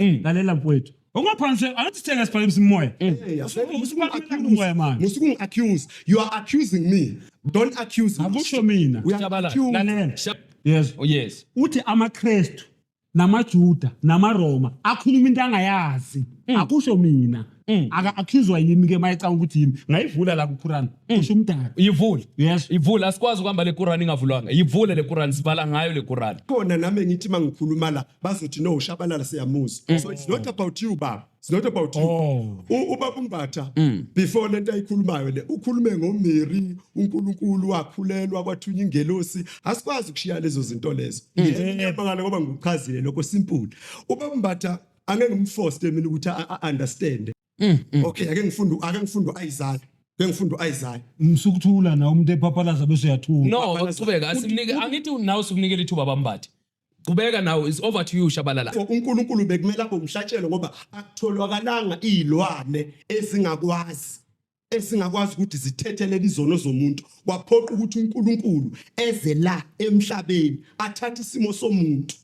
Lalela mfowethu. Ungaphansi angithi sithenga siphakamisa umoya. Hey, Usukhuluma umoya manje. Musuku accuse. You are accusing me. Don't accuse me. Akusho mina. We are Shabalala. accused. Lalela. Yes. Oh, yes. Uthi amaKristu namaJuda namaRoma akhuluma into angayazi. Akusho mina. Aka accuswa yimi ke mayecanga ukuthi yimi. Ngayivula la kuQuran. Kusho umdaka. Yivule. Yes. Ivule, asikwazi ukuhamba le Quran ingavulwanga. Yivule le Quran, sibala ngayo le Quran. Khona nami ngithi mangikhuluma la bazothi no, Shabalala siyamuzwa. So it's not about you, baba. It's not about you. Oh. Ubaba uMbatha, before lento ayikhulumayo le, ukhulume ngoMary, uNkulunkulu wakhulelwa kwathunya ingelosi. Asikwazi ukushiya lezo zinto lezo. Ngiyabangala ngoba ngikuchazile lokho simple. Ubaba uMbatha angeke ngimforce mina ukuthi understand. Okay, ake ngifunde uIsaiah. Ake ngifunde uIsaiah. Msukuthula na umuntu ephaphalaza bese uyathula. No, qhubeka, asimnike, angithi nawe sikunikela ithuba, bambathe. Qhubeka nawe, it's over to you, Shabalala. For uNkulunkulu bekumele abe umhlatshelo ngoba akutholwakalanga izilwane esingakwazi ukuthi zithethelele izono zomuntu. Kwaphoqa ukuthi uNkulunkulu eze la emhlabeni athathe isimo somuntu.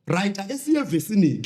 Right, ake siye evesini.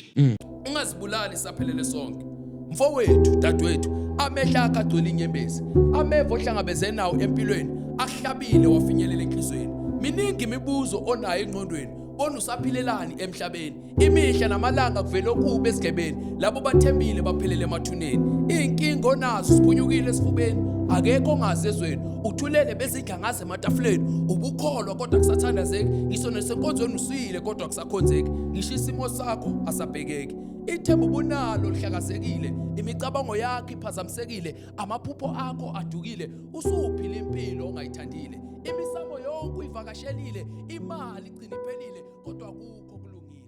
Ungazibulali, saphelele sonke. Mfowethu, dadewethu, amehlo akho agcwele inyembezi. Ameva ohlangabeze nawo empilweni akuhlabile wafinyelela enhlizweni. Miningi imibuzo onayo engqondweni. Bona usaphilelani emhlabeni? Imihla namalanga kuvele okubi esigebeni. Labo bathembile baphelele emathuneni. Iy'nkinga onazo siphunyukile esifubeni. Akekho ongazi ezweni. Uthulele bezidla ngaze ematafuleni. Ubukholwa kodwa kusathandazeki. Ngisho nasenkonzweni usuyile kodwa kusakhonzeki. Ngisho isimo sakho asabhekeki. Ithemba ubunalo lihlakazekile. Imicabango yakho iphazamisekile. Amaphupho akho adukile. Usuphila impilo ongayithandile. Imisamo yonke uyivakashelile. Imali igcina iphelile kodwa akukho kulungile.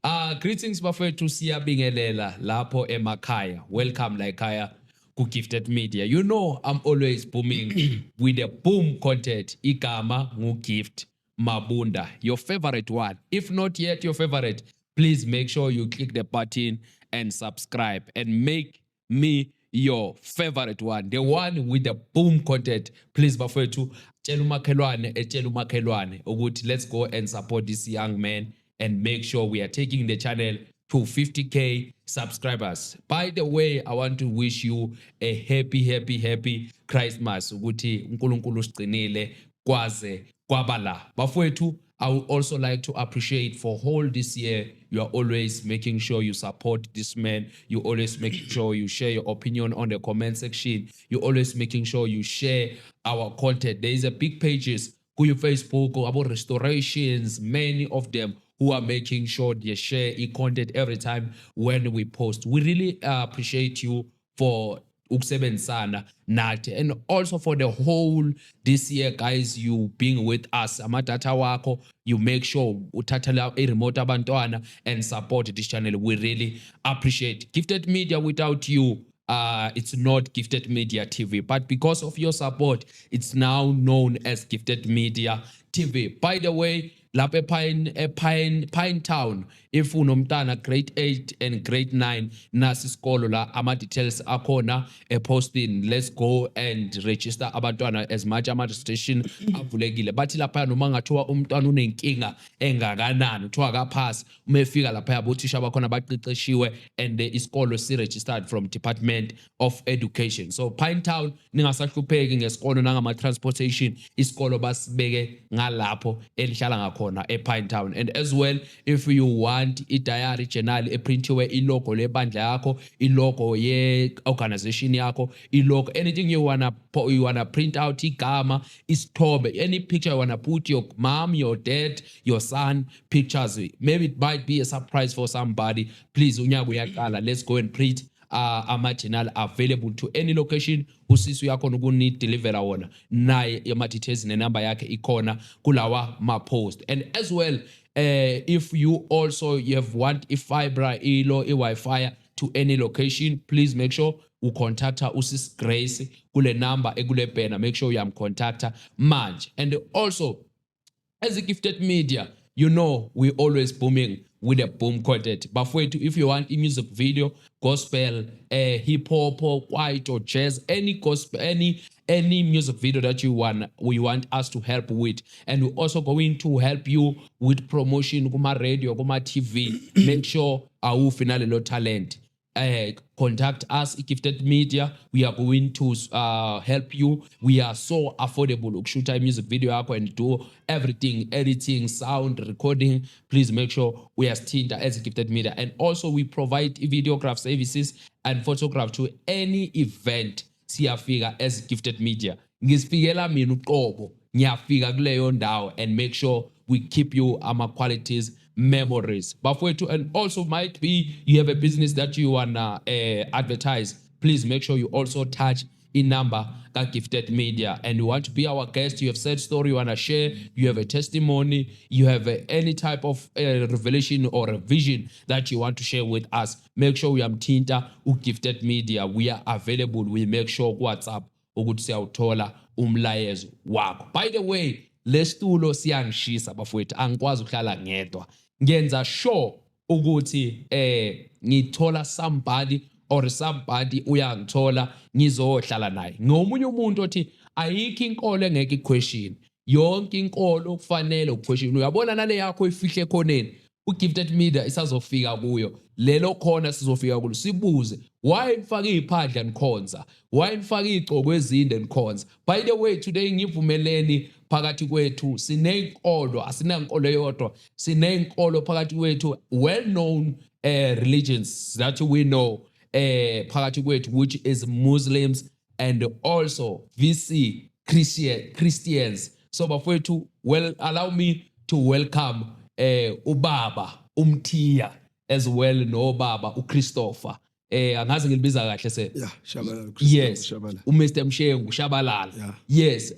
Ah, greetings bafethu, siyabingelela lapho emakhaya. Welcome la ekhaya ku Gifted Media. You know I'm always booming with the boom content. Igama ngu Gift Mabunda, your favorite one. If not yet your favorite, please make sure you click the button and subscribe and make me your favorite one, the one with the boom content. Please bafethu, tshela umakhelwane, etshela umakhelwane ukuthi let's go and support this young man and make sure we are taking the channel to 50K subscribers. By the way, I want to wish you a happy, happy, happy Christmas. Ukuthi uNkulunkulu usigcinile kwaze kwaba la. Bafowethu, I would also like to appreciate for whole this year, you are always making sure you support this man. You always making sure you share your opinion on the comment section. You always making sure you share our content. There is a big pages kuyo Facebook about restorations, many of them who are making sure they share e-content every time when we post. We really appreciate you for ukusebenzisana nathi and also for the whole this year, guys, you being with us. Amadatha wakho, you make sure uthatha la i-remote abantwana and support this channel. We really appreciate Gifted Media. Without you, it's not Gifted Media TV, but because of your support, it's now known as Gifted Media TV. By the way, lapha ePine ePine Pine Town, if unomntana grade 8 and grade 9, nasi isikolo la, ama details akhona eposting. Let's go and register abantwana as much ama registration avulekile. Bathi lapha noma ngathiwa umntwana unenkinga engakanani, kuthiwa akaphasi, uma efika lapha abothisha bakhona baqeqeshiwe and isikolo si registered from Department of Education. So Pine Town, ningasahlupheki ngesikolo nangama transportation. Isikolo basibeke ngalapho elihlala ngakhona ePine Town. And as well, if you want i-diary, journal eprintiwe ilogo lebandla yakho, ilogo ye-organization yakho, ilogo, anything you wanna print out, igama, isithombe, any picture you wanna put your mom, your dad, your son pictures, maybe it might be a surprise for somebody, please, unyaka uyaqala, let's go and print ama-journal available to any location. Usisi uyakhona ukunidelivera wona naye, ama-details nenamba yakhe ikhona kulawa ma-post. And as well, if you also you have want i-fiber, ilo i-Wi-Fi to any location, please make sure ucontacta usis Grace kule number ekule banner. Make sure uyamcontacta manje. And also, as a Gifted Media, You know we always booming with a boom content. Bafowethu, if you want a music video, gospel, hip hop, kwaito, jazz, any gospel, any music video that you want, we want us to help with, and we're also going to help you with promotion kuma radio, kuma TV. Make sure awufi nalelo talent. Contact us, Gifted Media. We are going to help you. We are so affordable ukushuta music video yakho and do everything, editing, sound recording. Please make sure uyasithinta as Gifted Media. And also we provide videograph services and photograph to any event. Siyafika as Gifted Media, ngisifikela mina uqobo, ngiyafika kuleyo ndawo and make sure we keep you ama qualities memories, bafowethu. And also might be you have a business that you wanna advertise. Please make sure you also touch inumber ka-Gifted Media. And you want to be our guest, you have said story you wanna share, you have a testimony, you have any type of revelation or a vision that you want to share with us, make sure uyamthinta u-Gifted Media. We are available. We make sure ku-WhatsApp ukuthi siyawuthola umlayezo wakho. By the way, lesitulo siyangishisa, bafowethu, angikwazi ukuhlala ngedwa. Ngenza sure ukuthi ngithola somebody or somebody uyangithola ngizohlala naye. Ngomunye umuntu othi ayikho inkolo engeke iquestion, yonke inkolo kufanele uquestion. Uyabona nale yakho ifihle ekhoneni, uGifted Media isazofika kuyo lelo khona, sizofika kulo sibuze why nifake iphandla nikhonza, why nifake igcoko ezinde nikhonza. By the way, today ngivumeleni phakathi kwethu sinenkolo, asinankolo eyodwa, sinenkolo phakathi kwethu, well known religions that we know phakathi kwethu, which is Muslims and also VC Christians. So bafowethu, well, allow me to welcome ubaba uMthiya as well nobaba uChristopher. Angazi ngilibiza kahle se. Yeah, Shabalala, Christopher. Shabalala. uMr Mshengu Shabalala. Yes,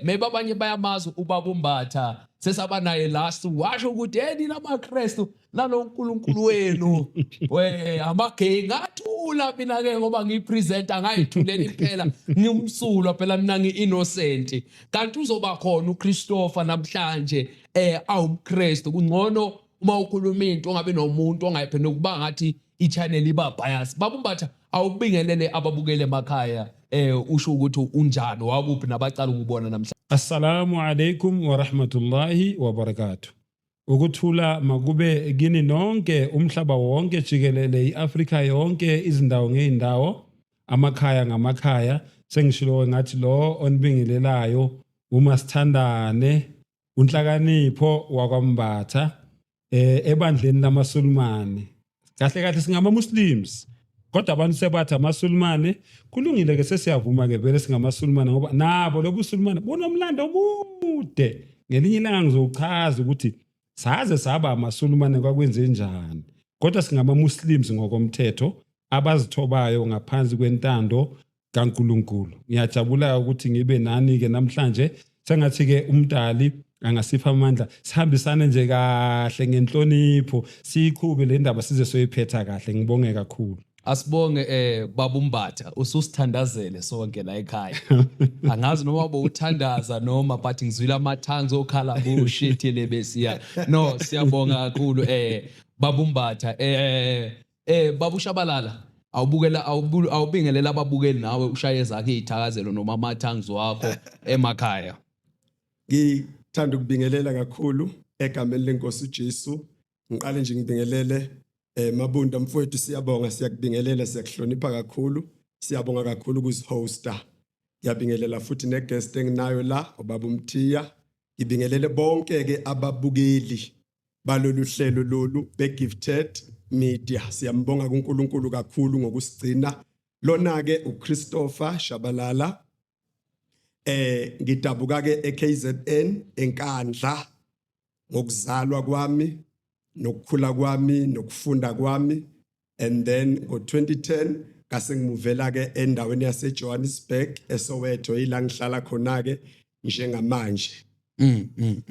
maybe abanye bayamazi ubaba uMbatha, sesaba naye last, washo ukuthi hey, nina amaKristu naloNkulunkulu wenu we amagay. Ngathula mina ke ngoba ngiyipresenter, ngayithulela impela, ngimsulwa phela mina, ngi-innocent. Kanti uzoba khona uChristopher namhlanje awumKristu. Kungcono uma ukhuluma into ongabe nomuntu ongayiphenduka kuba ngathi i-channel iba bias. Baba uMbatha, awubingelele ababukele emakhaya, usho ukuthi unjani, wakuphi, nabacala ukubona namhlanje. Assalamu alaikum wa rahmatullahi wa barakatuh. Ukuthula makube kini nonke, umhlaba wonke jikelele, iAfrika yonke, izindawo ngeindawo, amakhaya ngamakhaya. Sengishilo ngathi lo onibingelelayo uma sithandane unhlakanipho wakwaMbatha ebandleni lamaSulumane. Kahle kahle singama Muslims. Kodwa abantu sebathi amaSulumane, kulungile ke, sesiyavuma ke vele singamaSulumane ngoba nabo lobuSulumane bunomlando omude. Ngelinye ilanga ngizochaza ukuthi saze saba amaSulumane kwakwenze njani. Kodwa singama Muslims ngokomthetho abazithobayo ngaphansi kwentando kaNkuluNkulu. Ngiyajabula ukuthi ngibe nani ke namhlanje. Sengathi ke umdali angasipha amandla sihambisane nje kahle ngenhlonipho, siyiqhube le ndaba size soyiphetha kahle. Ngibonge kakhulu. Asibonge baba uMbatha, ususithandazele sonke la ekhaya. Angazi noma bowuthandaza noma, but ngizwile amathangi okhala bullshit le besiya. No, siyabonga kakhulu baba uMbatha. Baba uShabalala, awubukela awubingelela ababukeli nawe, ushaye zakhe izithakazelo noma amathangi wakho emakhaya. Ngithanda ukubingelela kakhulu egameni lenkosi uJesu. Ngiqale nje ngibingelele Mabunda mfowethu, siyabonga, siyakubingelela, siyakuhlonipha kakhulu. Siyabonga kakhulu ukusihosta. Ngiyabingelela futhi neguest enginayo la, ubaba uMthiya. Ngibingelele bonke ke ababukeli balolu hlelo lolu beGifted Media. Siyambonga kuNkulunkulu kakhulu ngokusigcina. Lona ke uChristopher Shabalala. Ngidabuka ke eKZN eNkandla ngokuzalwa kwami nokukhula kwami nokufunda kwami, and then ngo2010 ngase ngimuvela ke endaweni yase Johannesburg eSoweto, ila ngihlala khona ke njengamanje.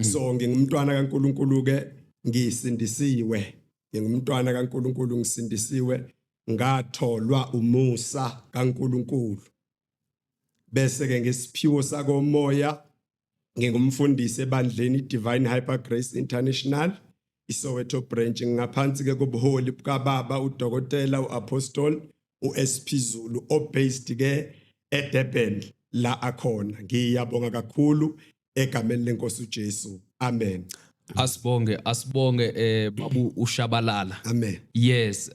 So ngingumntwana kaNkuluNkulu ke, ngisindisiwe, ngingumntwana kaNkuluNkulu, ngisindisiwe, ngatholwa umusa kaNkuluNkulu, bese ke ngesiphiwo sakomoya. Ngingumfundisi ebandleni Divine Hyper Grace International iSoweto branch, ngaphansi ke kobuholi bukaBaba uDokotela uApostle uSP Zulu, obased ke eDurban la akhona. Ngiyabonga kakhulu egameni lenkosi uJesu. Amen. Asibonge, asibonge babu uShabalala. Amen. Yes,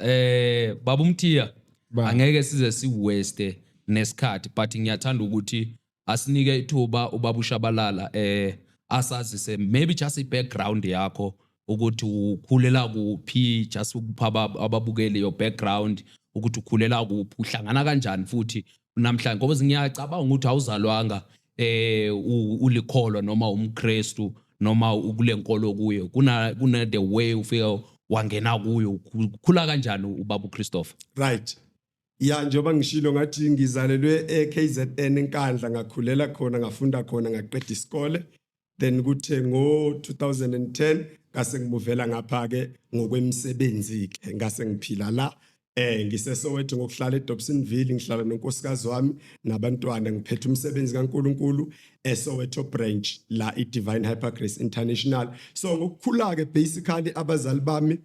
babu Mthiya, angeke size si waste nesikhathi, but ngiyathanda ukuthi asinike ithuba ubaba uShabalala asazise maybe just i background yakho, ukuthi ukhulela kuphi, just ukupha ababukeli your background, ukuthi ukhulela kuphi, uhlangana kanjani futhi namhlanje, ngoba ngiyacabanga ukuthi awuzalwanga ulikholwa noma umKristu noma ukule nkolo kuyo, kuna the way ufika wangena kuyo. Ukhula kanjani ubaba uChristopher? Right, ya, njengoba ngishilo ngathi ngizalelwe eKZN eNkandla, ngakhulela khona, ngafunda khona, ngaqeda isikole. Then kuthe ngo-2010 ngase ngimuvela ngapha ke ngokwemisebenzi ke, ngase ngiphila la ngiseSoweto ngokuhlala eDobsonville. Ngihlala nonkosikazi wami nabantwana, ngiphethe umsebenzi kaNkuluNkulu eSoweto branch la, iDivine Hyper Grace International. So ngokukhula ke, basically abazali bami,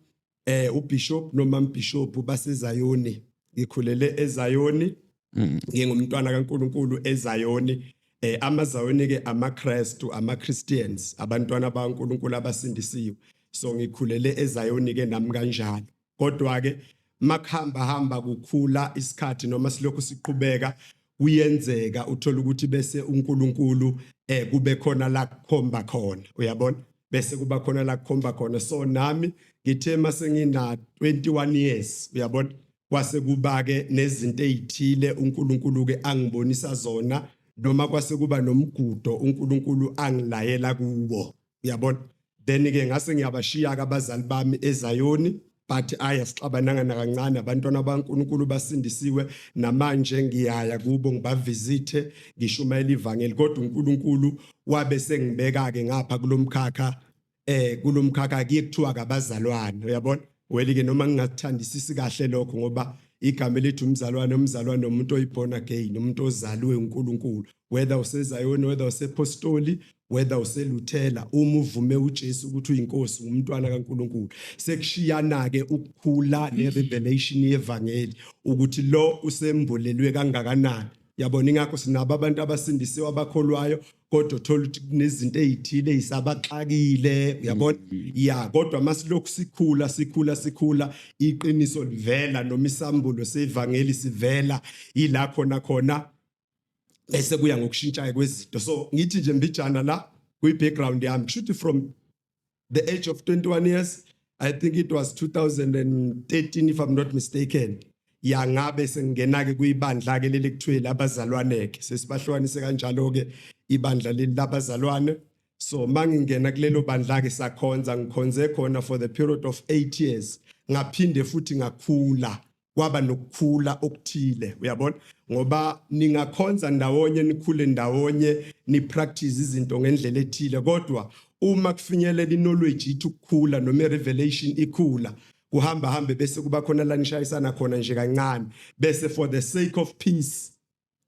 uBishop noma Bishop, baseZayoni. Ngikhulele eZayoni, ngingumntwana kaNkuluNkulu eZayoni. AmaZayoni ke amaKristu, amaChristians, abantwana baNkuluNkulu abasindisiwe. So ngikhulele eZayoni ke nami kanjalo, kodwa ke makuhamba hamba kukhula isikhathi noma silokhu siqhubeka, kuyenzeka uthola ukuthi bese uNkulunkulu kube khona la kukhomba khona, uyabona, bese kuba khona la kukhomba khona. So nami ngithe mase ngina 21 years, uyabona, kwase kuba ke nezinto ezithile uNkulunkulu ke angibonisa zona, noma kwase kuba nomgudo uNkulunkulu angilayela kuwo, uyabona. Then ke ngase ngiyabashiya ke abazali bami eZayoni, but aya sixabananga nakancane, abantwana baNkulunkulu basindisiwe. Namanje ngiyaya kubo ngibavisithe, ngishumayela ivangeli, kodwa uNkulunkulu wabe sengibeka ke ngapha kulomkhakha kuye kuthiwa kabazalwane, uyabona. Well ke, noma ngingathandisisi kahle lokho, ngoba igama elithi umzalwane, umzalwane umuntu oyiborn again, umuntu ozaliwe uNkulunkulu, whether usezayoni, whether usepostoli, whether useluthela, uma uvume uJesu ukuthi uyinkosi, umntwana kaNkulunkulu. Sekushiyana ke ukukhula nerevelation yevangeli, ukuthi lo usembulelwe kangakanani, yabona. Ingakho sinabo abantu abasindisiwe, abakholwayo, kodwa uthola ukuthi kunezinto ezithile ezisabaxakile, uyabona, ya. Kodwa masilokhu sikhula, sikhula, sikhula, iqiniso livela noma isambulo sevangeli sivela, ila khona khona bese kuya ngokushintsha kwezinto. So ngithi nje mbijana la kwi background yami, kushuthi from the age of 21 years, I think it was 2013 if I'm not mistaken, ya, ngabe sengingena ke kuyibandla ke leli kuthiwe labazalwane ke, sesibahlukanise kanjalo ke ibandla leli labazalwane. So mangingena kulelo bandla ke, sakhonza, ngikhonze khona for the period of 8 years. Ngaphinde futhi ngakhula, kwaba nokukhula okuthile, uyabona, ngoba ningakhonza ndawonye, nikhule ndawonye, ni practice izinto ngendlela ethile, kodwa uma kufinyelela iknowledge ithi ukukhula noma irevelation ikhula, kuhamba hambe bese kuba khona la nishayisana khona nje kancane, bese for the sake of peace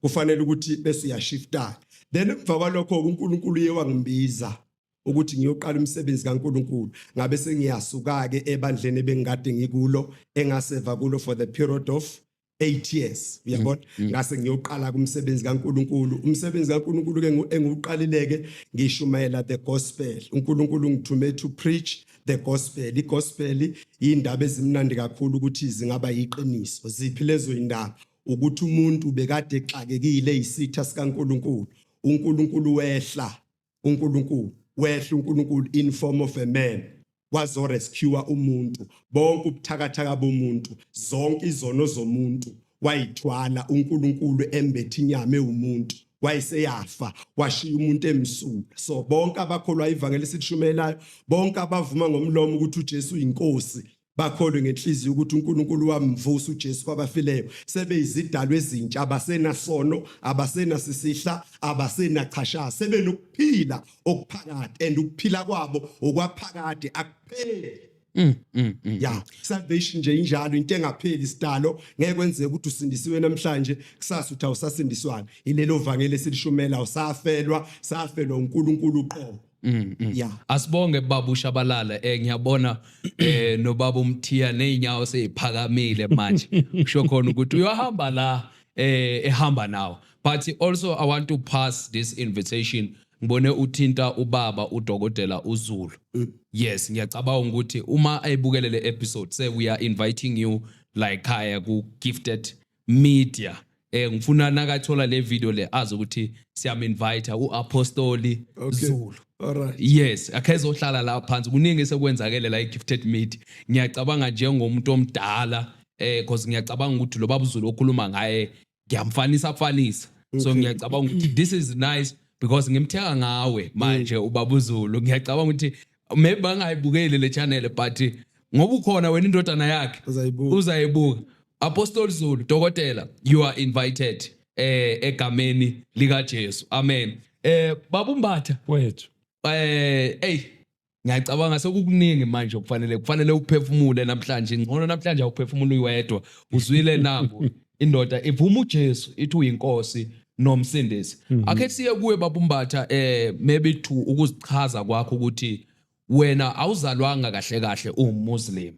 kufanele ukuthi bese uyashifta. Then emva kwalokho uNkulunkulu uye wangibiza ukuthi ngiyoqala umsebenzi kaNkulunkulu. Ngabe sengiyasuka ke ebandleni ebengikade ngikulo, engaseva kulo for the period of 8 years, uyabona. Ngase ngiyoqala kumsebenzi kaNkulunkulu. Umsebenzi kaNkulunkulu ke engiwuqalile ke, ngishumayela the gospel. uNkulunkulu ngithume to preach the gospel. Igospel indaba ezimnandi kakhulu ukuthi zingaba yiqiniso. Ziphi lezo indaba? Ukuthi umuntu bekade exakekile, isitha sikaNkulunkulu, uNkulunkulu wehla, uNkulunkulu wehla, uNkulunkulu in form of a man wazo rescue umuntu, bonke ubuthakathaka bomuntu, zonke izono zomuntu wayithwala uNkulunkulu embethe inyama ewumuntu, wayeseyafa, washiya umuntu emsulwa. So bonke abakholwa ivangeli esikushumelayo, bonke abavuma ngomlomo ukuthi uJesu uyinkosi, bakholwe ngenhliziyo ukuthi uNkulunkulu wamvusa uJesu kwabafileyo, sebeyizidalwa ezintsha, abasenasono, abasenasisihla, abasenachasha, sebenokuphila okuphakade, and ukuphila kwabo okwaphakade, akupheli. Ya, salvation nje injalo, into engapheli sidalo. Ngeke kwenzeke ukuthi usindisiwe namhlanje, kusasa uthi awusasindiswanga. Ilelo vangeli esilishumela, awusafelwa, safelwa uNkulunkulu uqobo. Ya. Asibonge baba uShabalala, ngiyabona nobaba uMthiya nezinyawo seziphakamile manje, kusho khona ukuthi uyahamba la ehamba nawo. But also I want to pass this invitation, ngibone uthinta ubaba uDokotela uZulu. Yes, ngiyacabanga ukuthi uma ayibukele le episode, say we are inviting you like khaya ku Gifted Media. Ngifuna nakathola le video le azi ukuthi siyam invite uApostoli Zulu. All right. Yes, akhe ezohlala la phansi, kuningi sekwenzakele la e-Gifted Media. Ngiyacabanga njengomuntu omdala, cause ngiyacabanga ukuthi lo baba uZulu okhuluma ngaye ngiyamfanisa fanisa, so ngiyacabanga ukuthi this is nice because ngimthenga ngawe manje ubaba uZulu. Ngiyacabanga ukuthi maybe bangayibukeli le channel, but ngoba ukhona wena indodana yakhe, Uzayibuka. Uzayibuka. Apostle Zulu, dokotela, you are invited egameni lika Jesu. Amen. Babumbatha. Wethu. Hey, ngiyacabanga sekukuningi manje okufanele kufanele uphefumule namhlanje. Ngcono namhlanje awuphefumule uwedwa, uzwile nangu indoda ivuma uJesu, ithi uyinkosi nomsindisi. Akhe siye kuwe babumbatha, maybe to ukuzichaza kwakho ukuthi wena awuzalwanga kahle kahle uwumuslim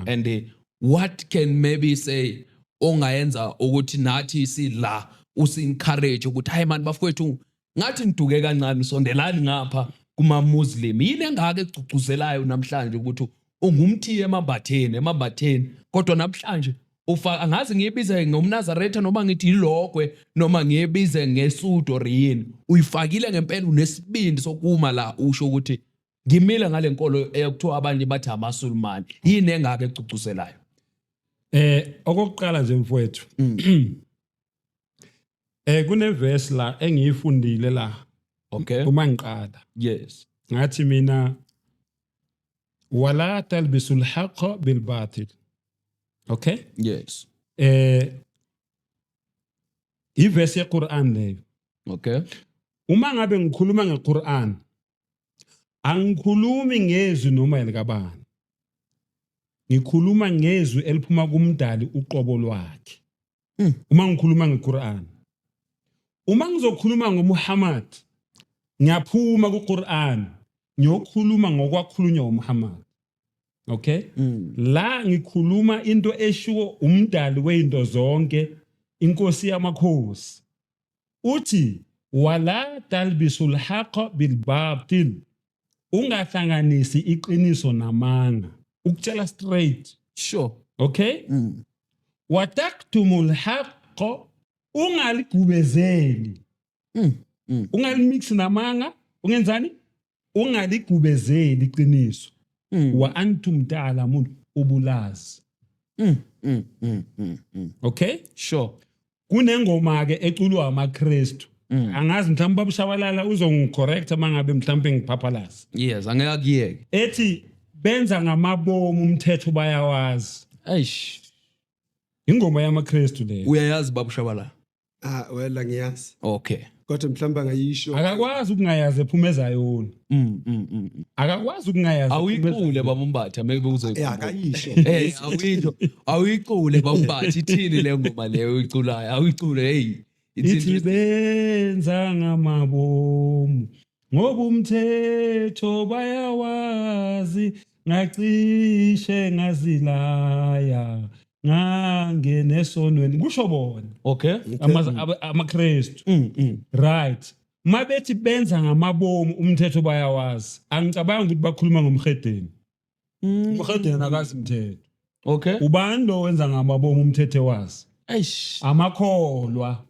and what can maybe say ongayenza ukuthi nathi sila usi-encourage ukuthi hayi mani bafowethu, ngathi niduke kancane, sondelani ngapha kuma-Muslim. Yini engaka egcugcuzelayo namhlanje ukuthi ungumthiye emambatheni, kodwa namhlanje ufa angazi ngiyibize ngomNazaretha noma ngithi ilokwe noma ngiyibize ngesudu or yini, uyifakile ngempela, unesibindi sokuma la usho ukuthi ngimile ngale nkolo ekuthiwa abanye bathi amaSulumane. Yini engaka egcugcuzelayo? Okokuqala nje mfowethu, kune verse la engiyifundile la uma ngiqala. Ngathi mina wala talbisul haqq bil batil. Okay? Yes. Iverse yeQuran leyo. Uma ngabe ngikhuluma ngeQuran, angikhulumi ngezwi noma elikabani. Ngikhuluma ngezwi eliphuma kumdali uqobo lwakhe. Uma ngikhuluma ngeQuran. Uma ngizokhuluma ngoMuhammad, ngiyaphuma kuQuran, ngiyokhuluma ngokwakhulunywa uMuhammad. Okay? La ngikhuluma into eshiwo umdali wezinto zonke, inkosi yamakhosi. Uthi wala talbisul haqq bil batil. Ungahlanganisi iqiniso namanga. Ukutshela straight. Okay? Wataktumul haqq, ungaligubezeli. Ungalimix namanga, ungenzani? Ungaligubezeli iqiniso. Wa antum ta'lamun, ubulazi. Okay? Sure. Kunengoma ke eculwa amaKristu. Angazi mhlawumbe babushabalala uzongicorrecta mangabe mhlawumbe ngiphaphalaza. Yes, angeke akuyeke. Ethi benza ngamabomu umthetho bayawazi. Eish. Ingoma yamaKristu leyo. Uyayazi babushabala? Ah, well, ngiyazi. Okay. Kodwa mhlawumbe angayisho. Akakwazi ukungayazi ephuma ezayoni. Akakwazi ukungayazi. Awuyicule babumbatha, maybe Ya, uzoyikhumbula. akayisho. Awuyisho. Awuyicule babumbatha, ithini le ngoma leyo uyiculayo? Awuyicule, hey. It's Ithi interesting. benza ngamabomu ngoba umthetho bayawazi, ngacishe ngazilaya ngangena esonweni, kusho bona amaKristu. Right, mabethi benza ngamabomu umthetho bayawazi, angicabangi ukuthi bakhuluma ngomhedeni. Umhedeni akazi umthetho. Ubani lo wenza ngamabomu umthetho wazi? Eish. Amakholwa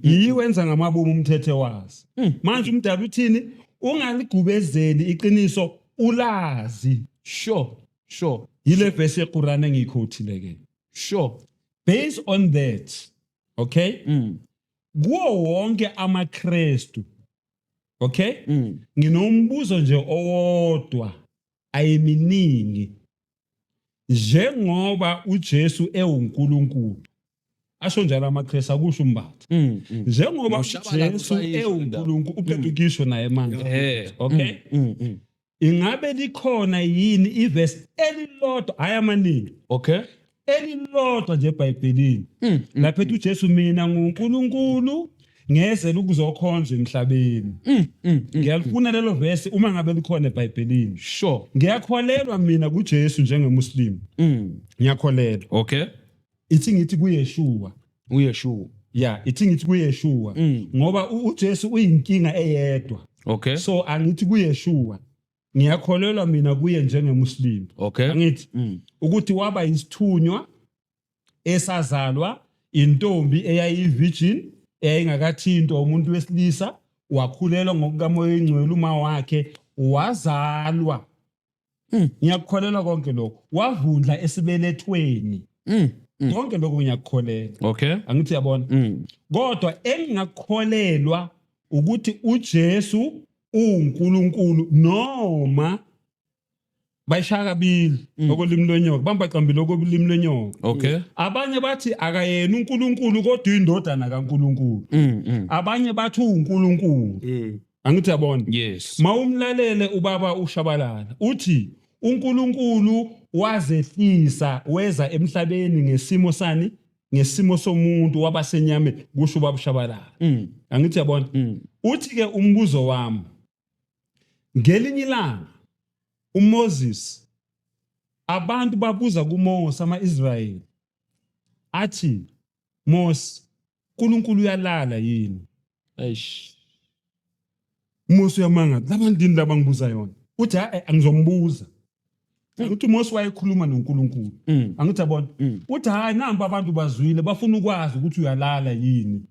yiwenza ngamabomu umthetho wazi. Manje umdala uthini? Ungaligubezeli iqiniso ulazi. Sure. Sure. Yile verse yeQuran engiyikhothile ke. Based on that, okay, kuwo wonke amaKristu, okay, nginombuzo nje owodwa, ayeminingi. Njengoba uJesu ewuNkulunkulu, asho njalo amaKristu, akusho umbatha, njengoba Noshabalala uJesu usayisho le ndaba. ewuNkulunkulu, uqeda ukisho naye manje, okay, Ingabe likhona yini ivesi elilodwa, hayi amaningi, elilodwa nje eBhayibhelini lapho ethi uJesu mina nguNkulunkulu ngezela ukuzokhonza emhlabeni? Ngiyalifuna lelo vesi uma ngabe likhona eBhayibhelini. Ngiyakholelwa mina kuJesu njengeMuslim. Ngiyakholelwa. Ithi ngithi kuYeshua. UYeshua. Yeah, ithi ngithi kuYeshua ngoba uJesu uyinkinga eyedwa. So angithi kuYeshua. Ngiyakholelwa mina kuye njengeMuslim. Angithi ukuthi waba isithunywa esazalwa intombi eyayiyi-virgin, eyayingakathintwa umuntu wesilisa, wakhulelwa ngokukaMoya Oyingcwele uma wakhe wazalwa. Ngiyakukholelwa konke lokho. Wavundla esibelethweni. Konke lokho ngiyakukholelwa. Angithi uyabona? Kodwa engingakukholelwa ukuthi uJesu uwuNkulunkulu, noma bayishaya kabili okolimi lwenyoka, bamba qambile okolimi lwenyoka. Abanye bathi akayena uNkulunkulu kodwa indodana kaNkulunkulu. Abanye bathi uwuNkulunkulu. Angithi uyabona? Yes. Mawumlalele ubaba uShabalala uthi uNkulunkulu wazehlisa weza emhlabeni ngesimo sani, ngesimo somuntu, wabasenyameni, kusho ubaba uShabalala. Angithi uyabona? Uthi ke umbuzo wami, ngelinye ilanga uMoses, abantu babuza kuMose, ama-Israyeli athi, Mose, uNkulunkulu uyalala yini? Eish. uMose uyamanga, labantu yini laba ngibuza yona? Uthi hayi, angizombuza. Uthi uMose wayekhuluma noNkulunkulu. Angithi yabona? Uthi hayi, nampa abantu bazwile, bafuna ukwazi ukuthi uyalala yini.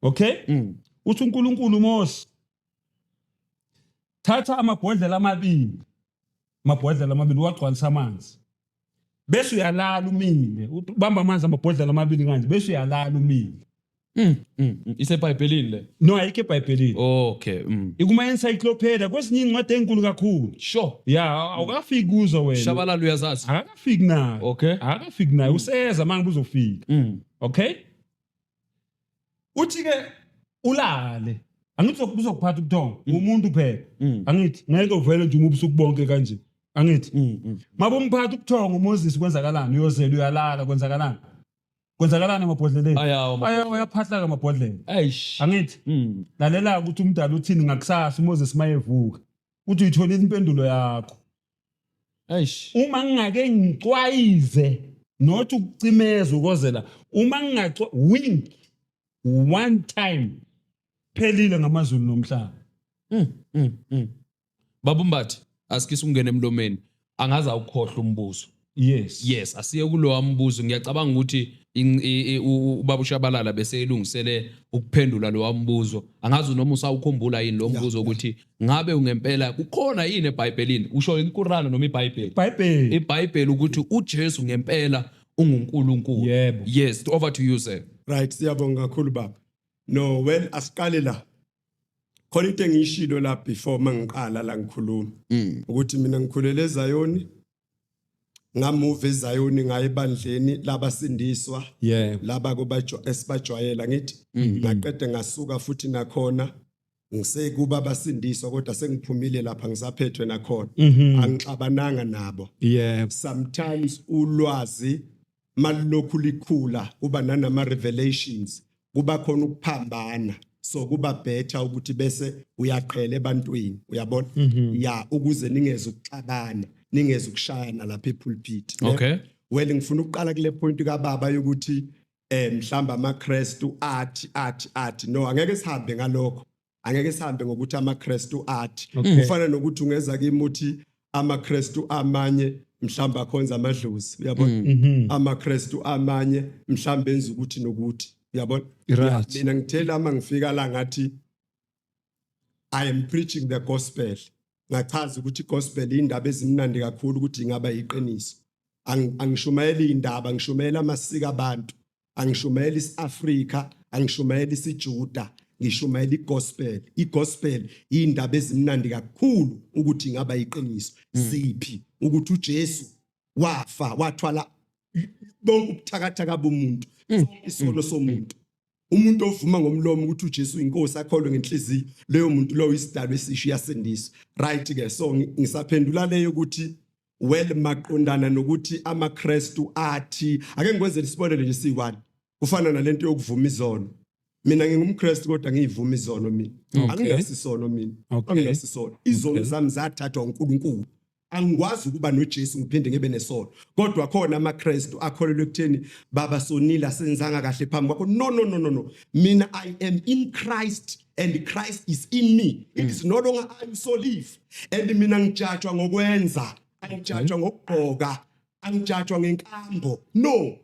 Okay? Uthi uNkulunkulu, Mose, thatha amabhodlela amabili, amabhodlela amabili wagcwalisa amanzi, bese uyalala umile, ubamba amanzi amabhodlela amabili kanje, bese uyalala umile. IseBhayibhelini le? No, ayikho eBhayibhelini. Ikuma encyclopedia, kwezinye incwadi enkulu kakhulu. Ya, awukafiki kuzo wena. Shabalala uyazazi. Akakafiki nayo. Akakafiki nayo, useza manje, uzofika. Okay, uthi ke ulale, angithi uzokuphatha ubuthongo umuntu phela. Angithi ngeke uvele nje ubusuku bonke kanje, angithi? Mabumphatha ubuthongo uMoses, kwenzakalani? Uyozela, uyalala, kwenzakalani? Kwenzakalani emabhodleleni? Ayawa. Ayawa, uyaphahlaka amabhodlela. Eish. Angithi? Lalela ukuthi umdala uthini ngakusasa uMoses mayevuka. Uthi uyitholile impendulo yakho. Eish. Uma ngingake ngicwayize, not ukucimeza, ukozela, uma ngingacwa wink one time, phelile ngamazulu nomhlaba. Babumbathi, asikise ungene emlomeni. Angaze awukhohlwa umbuzo. Yes. Yes, asiye kulowa mbuzo. Ngiyacabanga ukuthi ubaba uShabalala bese elungisele ukuphendula lowa mbuzo. Angazi noma usawukhumbula yini lo mbuzo ukuthi ngabe ungempela kukhona yini eBhayibhelini? Usho iQuran noma iBhayibheli? iBhayibheli. IBhayibheli, ukuthi uJesu ngempela unguNkulunkulu. Yebo. Yes, over to you, sir. Right, siyabonga kakhulu baba. No, well, asiqale la. Khona into engiyishilo la before mangiqala la ngikhuluma ukuthi mina ngikhulele eZayoni, ngamove eZayoni ngaye ebandleni labasindiswa laba kubajo esibajwayela, ngithi ngaqede ngasuka futhi nakhona ngisekuba abasindiswa, kodwa sengiphumile lapha ngisaphethwe nakhona, angixabananga nabo. Sometimes ulwazi malokhu likhula kuba nanama revelations, kuba khona ukuphambana, so kuba better ukuthi bese uyaqhela ebantwini, uyabona, ya, ukuze ningeze ukuxabana, ningeze ukushayana lapha epulpit, ne? Well, ngifuna ukuqala kule point kababa yokuthi mhlamba amaKristu athi no, angeke sihambe ngalokho, angeke sihambe ngokuthi amaKristu athi. Kufana nokuthi ungeza kimi uthi amaKristu amanye mhlamba akhonza amadlozi, uyabona, amaKristu amanye mhlamba enza ukuthi nokuthi, uyabona. Mina ngithela uma ngifika la ngathi I am preaching the gospel, ngachaza ukuthi gospel indaba ezimnandi kakhulu ukuthi ingaba iqiniso. Angishumayeli indaba, ngishumayela amasiko abantu, angishumayeli isiAfrika, angishumayeli isiJuda, ngishumayela igospel. Igospel indaba ezimnandi kakhulu ukuthi ingaba iqiniso. Ziphi? Ukuthi uJesu wafa, wathwala bonke ubuthakathaka bomuntu, isono somuntu. Umuntu ovuma ngomlomo ukuthi uJesu uyinkosi akholwe ngenhliziyo, leyo muntu lowo isidalwa esisha, uyasindiswa. Right ke, so ngisaphendula leyo ukuthi well, maqondana nokuthi amaKristu athi, ake ngikwenzele isibonelo nje siyi-one, kufana nalento yokuvuma izono. Mina ngingumKristu kodwa ngiyivuma izono mina. Anginasisono mina. Anginasisono. Izono zami zathathwa uNkulunkulu. Angikwazi ukuba noJesu ngiphinde ngibe nesono. Kodwa khona amaKristu akholelwa ekutheni baba sonile, asenzanga kahle phambi kwakho. No, no, no, no, no, mina I am in Christ and Christ is in me. It is no longer I who so live. And mina ngijajwa ngokwenza, angijajwa ngokugqoka, angijajwa ngenkambo, no.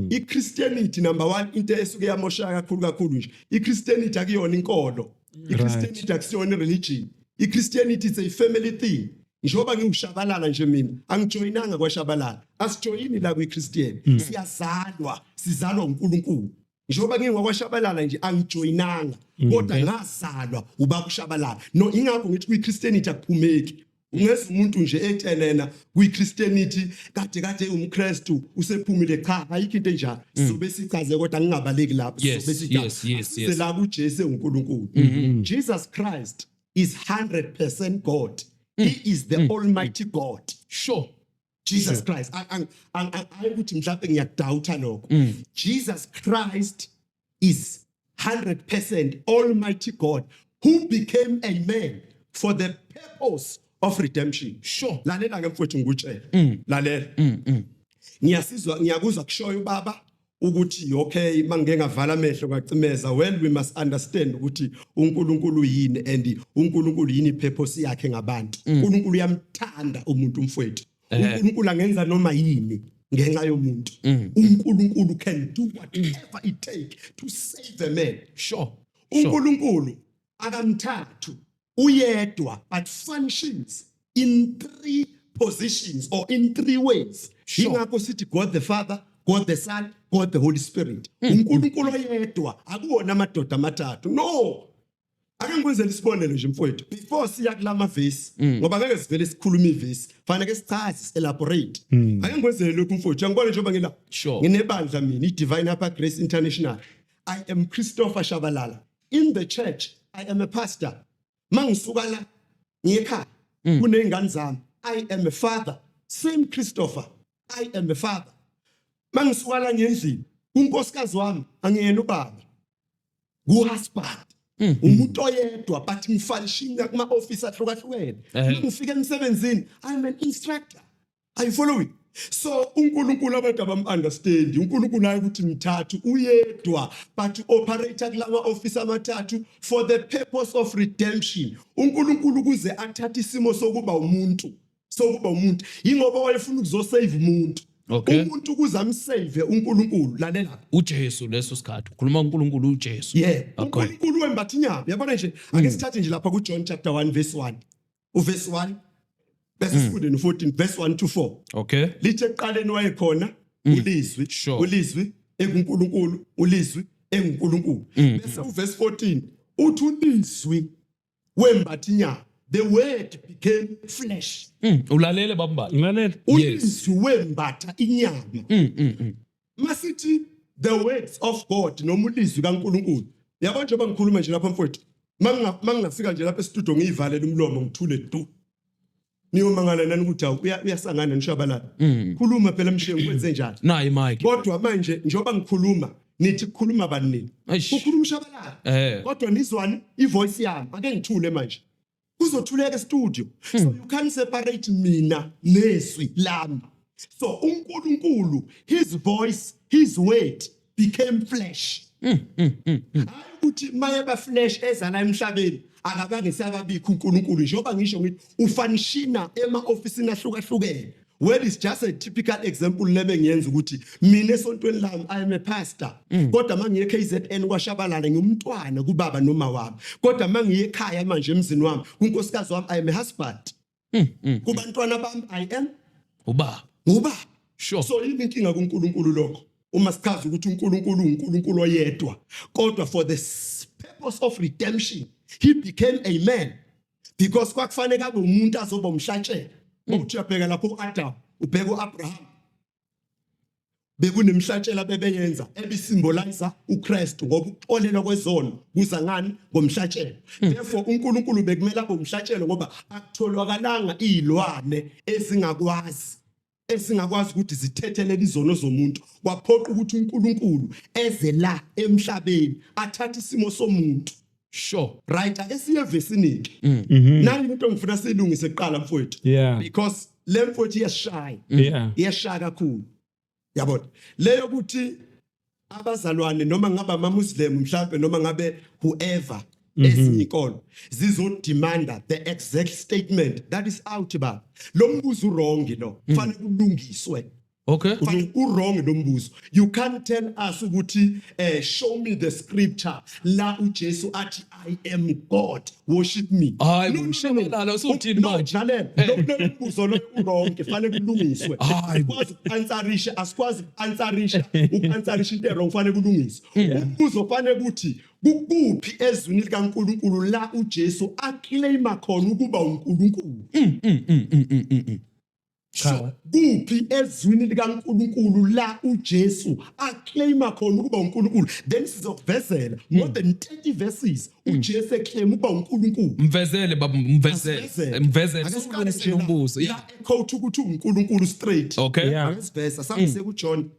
I-Christianity, number one, into esuke yamoshaka kakhulu kakhulu nje, i-Christianity akuyona inkolo, i-Christianity akusiyona i-religion, i-Christianity it's a family thing. Njengoba ngiwuShabalala nje, mina angijoyinanga kwaShabalala, asijoyini la kwi-Christian, siyazalwa, sizalwa uNkulunkulu. Njengoba ngingwakwaShabalala nje, angijoyinanga, kodwa ngazalwa ubaba uShabalala. No, ingakho ngithi kwi-Christianity akuphumeki. Ungeza umuntu nje etshelena kwi-Christianity kade kade umKristu usephumile, cha, ayikho into enjalo. Sobe sichaze, kodwa ngingabaleki lapho. Sobe sichaze. Sela kuJesu uNkulunkulu. Jesus Christ is 100% God. He is the almighty God. Jesus Christ, hayi ukuthi mhlawumbe ngiyadoubta lokho. Jesus Christ is 100% almighty God who became a man for the purpose of redemption. Lalela ke mfowethu, ngikutshele, lalela, ngiyasizwa, ngiyakuzwa kushoyo ubaba ukuthi okay, mangike ngavala amehlo ngacimeza. Well, we must understand ukuthi uNkulunkulu yini and uNkulunkulu yini ipurpose yakhe ngabantu. uNkulunkulu uyamthanda umuntu, mfowethu. uNkulunkulu angenza noma yini ngenxa yomuntu. uNkulunkulu can do whatever it take to save a man. UNkulunkulu akamthathu, uyedwa, but functions in three positions or in three ways. Ingakho sithi God the Father, God the Son, God the Holy Spirit. uNkulunkulu oyedwa, akuwona amadoda amathathu, no. Ake ngikwenzele isibonelo nje mfowethu before siya kulama vesi, ngoba ngeke sivele sikhulume ivesi, fanele sichaze, elaborate. Ake ngikwenzele lokhu mfowethu, angibona njengoba ngila nginebandla mina, i-Divine Upper Grace International. I am Christopher Shabalala. In the church I am a pastor. Mangisuka la ngiyekhaya kuney'ngane zami, I am a father, same Christopher, I am a father. Mangisuka la ngendlini kunkosikazi wami, angiyena ubaba, ku-husband. Umuntu oyedwa, but ngifunctiona kuma-office ahlukahlukene. Ngifika emsebenzini, I'm an instructor. Are you following? So uNkulunkulu abantu abam-understand. UNkulunkulu hayi ukuthi mthathu, uyedwa, but operate kulama office amathathu for the purpose of redemption. UNkulunkulu ukuze athathe isimo sokuba umuntu, yingoba wayefuna ukuzosave umuntu. Umuntu ukuze amsave uNkulunkulu, lalela. uJesu leso sikhathi ukhuluma uNkulunkulu uJesu. Yeah. UNkulunkulu wembatha inyama. Yabona nje, ake sithathe nje lapha kuJohn chapter 1 verse 1, uverse 1 bese sifunde no14, verse 1 to 4. Lithi ekuqaleni wayekhona uLizwi, uLizwi ekuNkulunkulu, uLizwi enguNkulunkulu. Bese uverse 14 uthi uLizwi wembatha inyama, the Word became flesh. Ulalele babambali. Ngilalela. ULizwi wembatha inyama. Masithi the words of God noma ulizwi kaNkulunkulu, yabo, njengoba ngikhuluma nje lapha mfowethu, mangingafika nje lapha estudio ngiyivalele umlomo ngithule du, niyomangala nani ukuthi awu, uyasangana nishabalala, khuluma phela mshengu, kwenze njani? Nayi mic. Kodwa manje njengoba ngikhuluma, nithi kukhuluma bani nini? Eish. Kukhuluma uShabalala. Kodwa nizwani? Ivoice yami. Ake ngithule manje, kuzothuleka estudio. So you can't separate mina nezwi lami. So uNkulunkulu, his voice, his word became flesh. Hayi ukuthi mayeba flesh eza la emhlabeni akabange sababikho uNkulunkulu. Njengoba ngisho ngithi ufunctiona ema-ofisini ahlukahlukene. Well, it's just a typical example lebe ngiyenza ukuthi mina esontweni lami I am a pastor, kodwa mangiye KZN kwaShabalala ngumntwana kubaba noma wami, kodwa mangiye ekhaya manje emzini wami kunkosikazi wami I am a husband, kubantwana bami I am Ubaba. Ngubaba. So yini inkinga kuNkulunkulu lokho uma sichaza ukuthi uNkulunkulu uNkulunkulu oyedwa, kodwa for the purpose of redemption he became a man, because kwakufanele abe umuntu azoba umhlatshelo? Uthi uyabheka lapho uAdam, ubheka uAbraham. Bekunemhlatshelo bebeyenza ebisymbolize uKristu, ngoba ukuxolelwa kwezono kuza ngani? Ngomhlatshelo. Therefore uNkulunkulu bekumele abe umhlatshelo, ngoba akutholwakalanga izilwane esingakwazi ukuthi zithethelele izono zomuntu. Kwaphoqa ukuthi uNkulunkulu eze la emhlabeni athathe isimo somuntu. Right, ake siye evesini ke. Nani into engifuna siyilungise kuqala, mfowethu, because le mfowethu iyashaya, iyashaya kakhulu, yabona, leyo ukuthi abazalwane noma ngabe ama-Muslim mhlambe noma ngabe whoever ezinye inkolo zizodemanda the exact statement that is out. Ba lo mbuzo wrong, lo fanele kulungiswe. Fanele u-wrong lo mbuzo. You can't tell us ukuthi show me the scripture la uJesu athi, "I am God, worship me." Hayi, No, no, no, no. ushekelala, usuthini No, manje? lalela, lo mbuzo lo u-wrong, fanele kulungiswe. Hayi bo. Asikwazi uku-answerisha, asikwazi uku-answerisha into wrong, fanele kulungiswe. Umbuzo fanele ukuthi kukuphi ezwini likaNkulunkulu la uJesu aclaima khona ukuba uNkulunkulu? Kuphi ezwini likaNkulunkulu la uJesu aclaima khona ukuba uNkulunkulu? Then sizokuvezela more than 30 verses uJesu eclaim ukuba uNkulunkulu. Mvezele baba, mvezele. Asivezele. Mvezele. Ake siqale Siqale nje la. umbuzo. La equote ukuthi uNkulunkulu straight. Ake siveza samse kuJohn,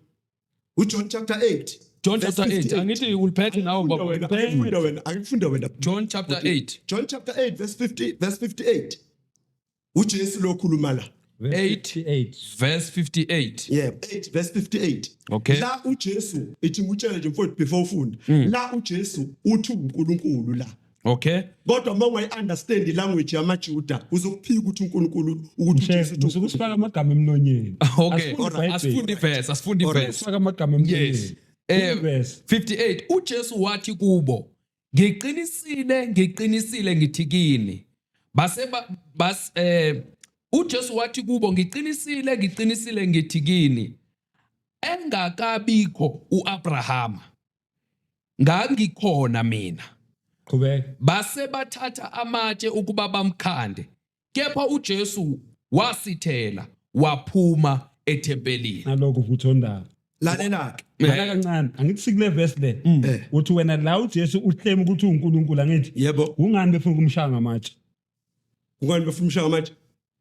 uJohn chapter 8. John verse chapter 8. 58. Angithi uliphethe nawe Akufunda baba. wena, akufunda wena, akufunda wena. John chapter 8. John chapter 8 verse 50, verse 58. uJesu lo khuluma la. 8. 8. Verse 58. Yeah, 8 verse 58. La uJesu ithi ngutshele nje mfowethu before ufunda. La uJesu uthi uNkulunkulu la. Kodwa uma ungayi understand ilanguage yamaJuda uzokuphika ukuthi uNkulunkulu, ukuthi uJesu uthi Musuke usifaka amagama emlonyeni. Okay. Asifunde iBhayibheli. Asifunde iverse, asifunde iverse. Sifaka amagama emlonyeni. Yes. Verse. 58, uJesu wathi kubo, "Ngiqinisile, ngiqinisile ngithi kini." Base bas uJesu wathi kubo, "Ngiqinisile, ngiqinisile ngithi kini, engakabikho uAbrahama ngangikhona mina." Qhubeka. Base bathatha amatshe ukuba bamkhande, kepha uJesu wasithela waphuma ethempelini. Nalokho vuthondaba. Lalela ke. Ngala kancane, angithi sikule verse le. Uthi wena la uJesu uclaim ukuthi uNkulunkulu, angithi? Yebo. Kungani befuna ukumshaya ngamatshe? Kungani befuna umshaya ngamatshe?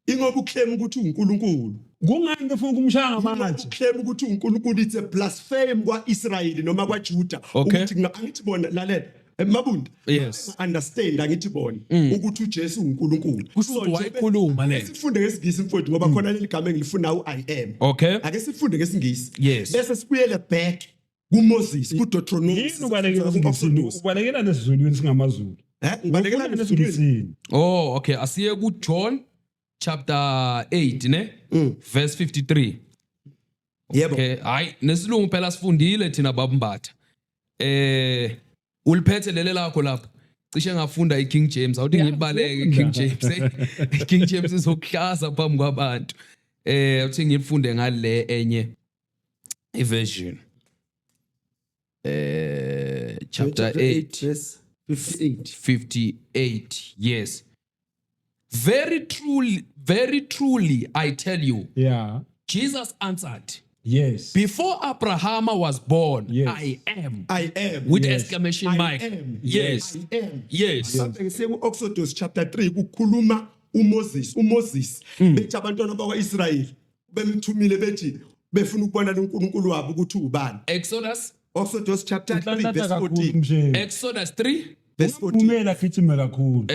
Ingoba uclaim ukuthi uNkulunkulu. Kungani befuna ukumshaya ngamatshe? Uclaim ukuthi uNkulunkulu, it's a blasphemy kwaIsrayeli noma kwaJuda. Ukuthi angithi bona, lalela. Mabunda. Understand, angithi bona ukuthi uJesu uNkulunkulu. Kusho ukuthi wayikhuluma le. Sifunde ngesingisi mfowethu, ngoba khona leli gama engilifuna u-I am. Ake sifunde ngesingisi. Bese sibuyele back kuMoses, kuDeuteronomy. Yini ubalekela esiNgisini? Ubalekela nesiZulwini singamaZulu. Ngibalekela Ufuna nesiZulwini. nesiNgisini. Oh, okay. Asiye ku John chapter 8 ne? Verse 53. Yebo. Okay, hayi, nesilungu phela sifundile thina babumbatha. Uliphethe lele lakho lapho. Cishe ngafunda iKing James. Awuthi ngibaleke iKing James. IKing James izokuhlaza phambi kwabantu. Uthi ngifunde ngale enye iversion. Chapter 8 verse 58. 58, yes. "Very truly, very truly I tell you," Jesus answered, "Before Abraham was born, I am." I am. With exclamation I mark. am. I am. Something seku Exodus chapter 3, kukhuluma uMoses, uMoses bethi abantwana bakwaIsrayeli bemthumile, bethi befuna ukubona uNkulunkulu wabo ukuthi ubani. Exodus. Exodus chapter 3 Unhlanhlatha verse kakhulu 14. msheni. Exodus 3. Verse 14. Umela agijime kakhulu.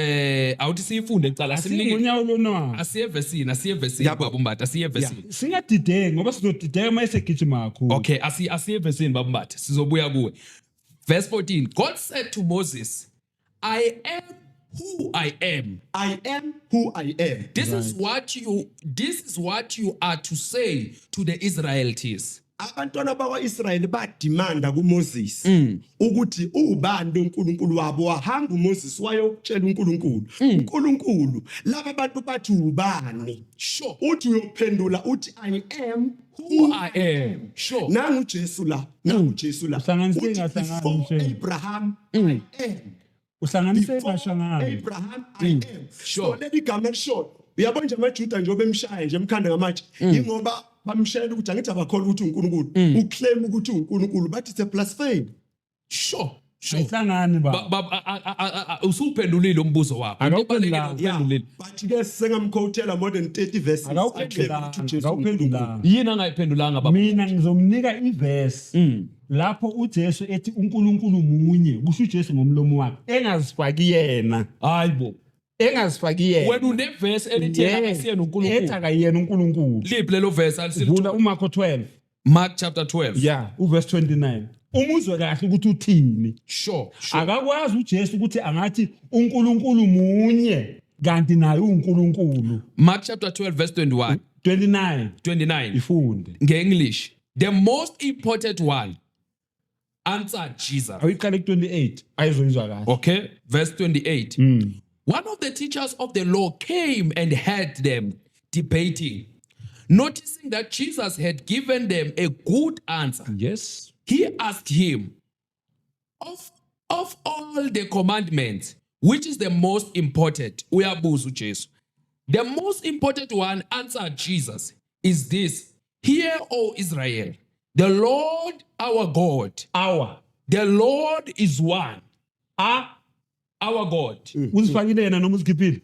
Awuthi siyifunde kuqala, simnike. Asingonyawo lonwabu. Asiye evesini, asiye evesini. Yabo. Baba uMbatha, asiye evesini. Singadideki ngoba sizodideka uma esegijima kakhulu. Okay, asiye evesini baba Mbatha, sizobuya kuwe. Verse 14, God said to Moses, "I am who I am." I am who I am. This is what you are to say to the Israelites. Abantwana bakwaIsrayeli bademanda kuMoses ukuthi ubani lo uNkulunkulu wabo. Wahamba uMoses wayokutshela uNkulunkulu, uNkulunkulu, laba bantu bathi ubani? Uthi uyophendula uthi, "I am Who I am. Nangu Jesu la, nangu Jesu la. Uhlanganise Uthi, ngahlangani, "Before msheni. Abraham I am." Uhlanganise Before ngashangani. Abraham I am. So leli gama elishoyo, uyabona nje amaJuda njengoba emshaya nje emkhanda ngamatshe, ingoba Bamshela ukuthi angithi abakholwa ukuthi uNkulunkulu, uclaim ukuthi uNkulunkulu, bathi it's a blasphemy. Sure. Ayihlangani ba. Usuphendulile umbuzo wakho. Akawuphendulanga. Uphendulile. But ke sengamquotela more than 30 verses. Akawuphendulanga. Ujesu uNkulunkulu. Akawuphendulanga. Yini angayiphendulanga baba? Mina ngizomnika ivesi lapho uJesu ethi uNkulunkulu munye, kusho uJesu ngomlomo wakhe, engazifaki yena, Hayibo. engazifaki yena. Wena unevesi elithi yena akasiyena Ethi uNkulunkulu. akayena uNkulunkulu. Liphi lelo verse alisile? Vula uMarko 12. Mark chapter 12. Yeah, uverse 29. Umuzwe kahle ukuthi uthini. Sure. Akakwazi uJesu ukuthi angathi uNkulunkulu munye kanti naye uNkulunkulu. Mark chapter 12 verse 21, 29 29. ifunde. NgeEnglish. The most important one answered Jesus. Ayiqale ku28 ayizoyizwa kahle. Okay, verse 28. One of the teachers of the law came and heard them debating. Noticing that Jesus had given them a good answer, he asked him, Of all the commandments, which is the most important? Uyabuza uJesu. The most important one, answered Jesus, is this: Hear, O Israel, the Lord our God, Our the Lord is one, a our God. Uzifakile yena noma uzikhiphile?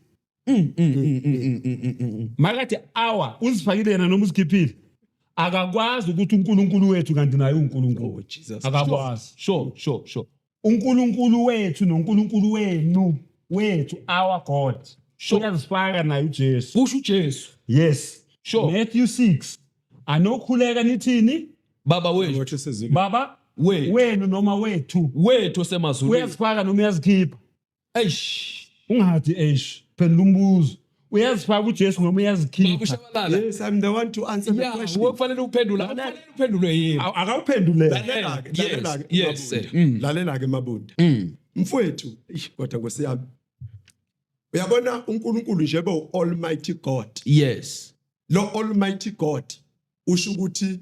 Makathi our uzifakile yena noma uzikhiphile? Akakwazi ukuthi uNkulunkulu wethu kanti naye uNkulunkulu. Oh Jesus. Akakwazi. Sure. uNkulunkulu wethu noNkulunkulu wenu, wethu, our God. Sure. Uyazifaka naye uJesu. Kusho uJesu. Yes. Sure. Matthew 6. Anokhuleka nithini? Baba wethu, Wathi sezulu. Baba wethu, wenu noma wethu. Wethu osemazulwini. Uyazifaka noma uyazikhipha? Eish. Ungathi eish, phendula umbuzo. Uyazifaka uJesu noma Baba uyazikhipha? uShabalala. Yes, I'm the one to answer the question. Uwe kufanele uphendule, akufanele uphendulwe yini? Akawuphendulele. Lalela-ke, lalela-ke, Yes, Mabunda. sir. Lalela-ke Mabunda. Mfowethu, eish, kodwa Nkosi yami. Uyabona uNkulunkulu nje bo Almighty God. Lo Almighty God usho ukuthi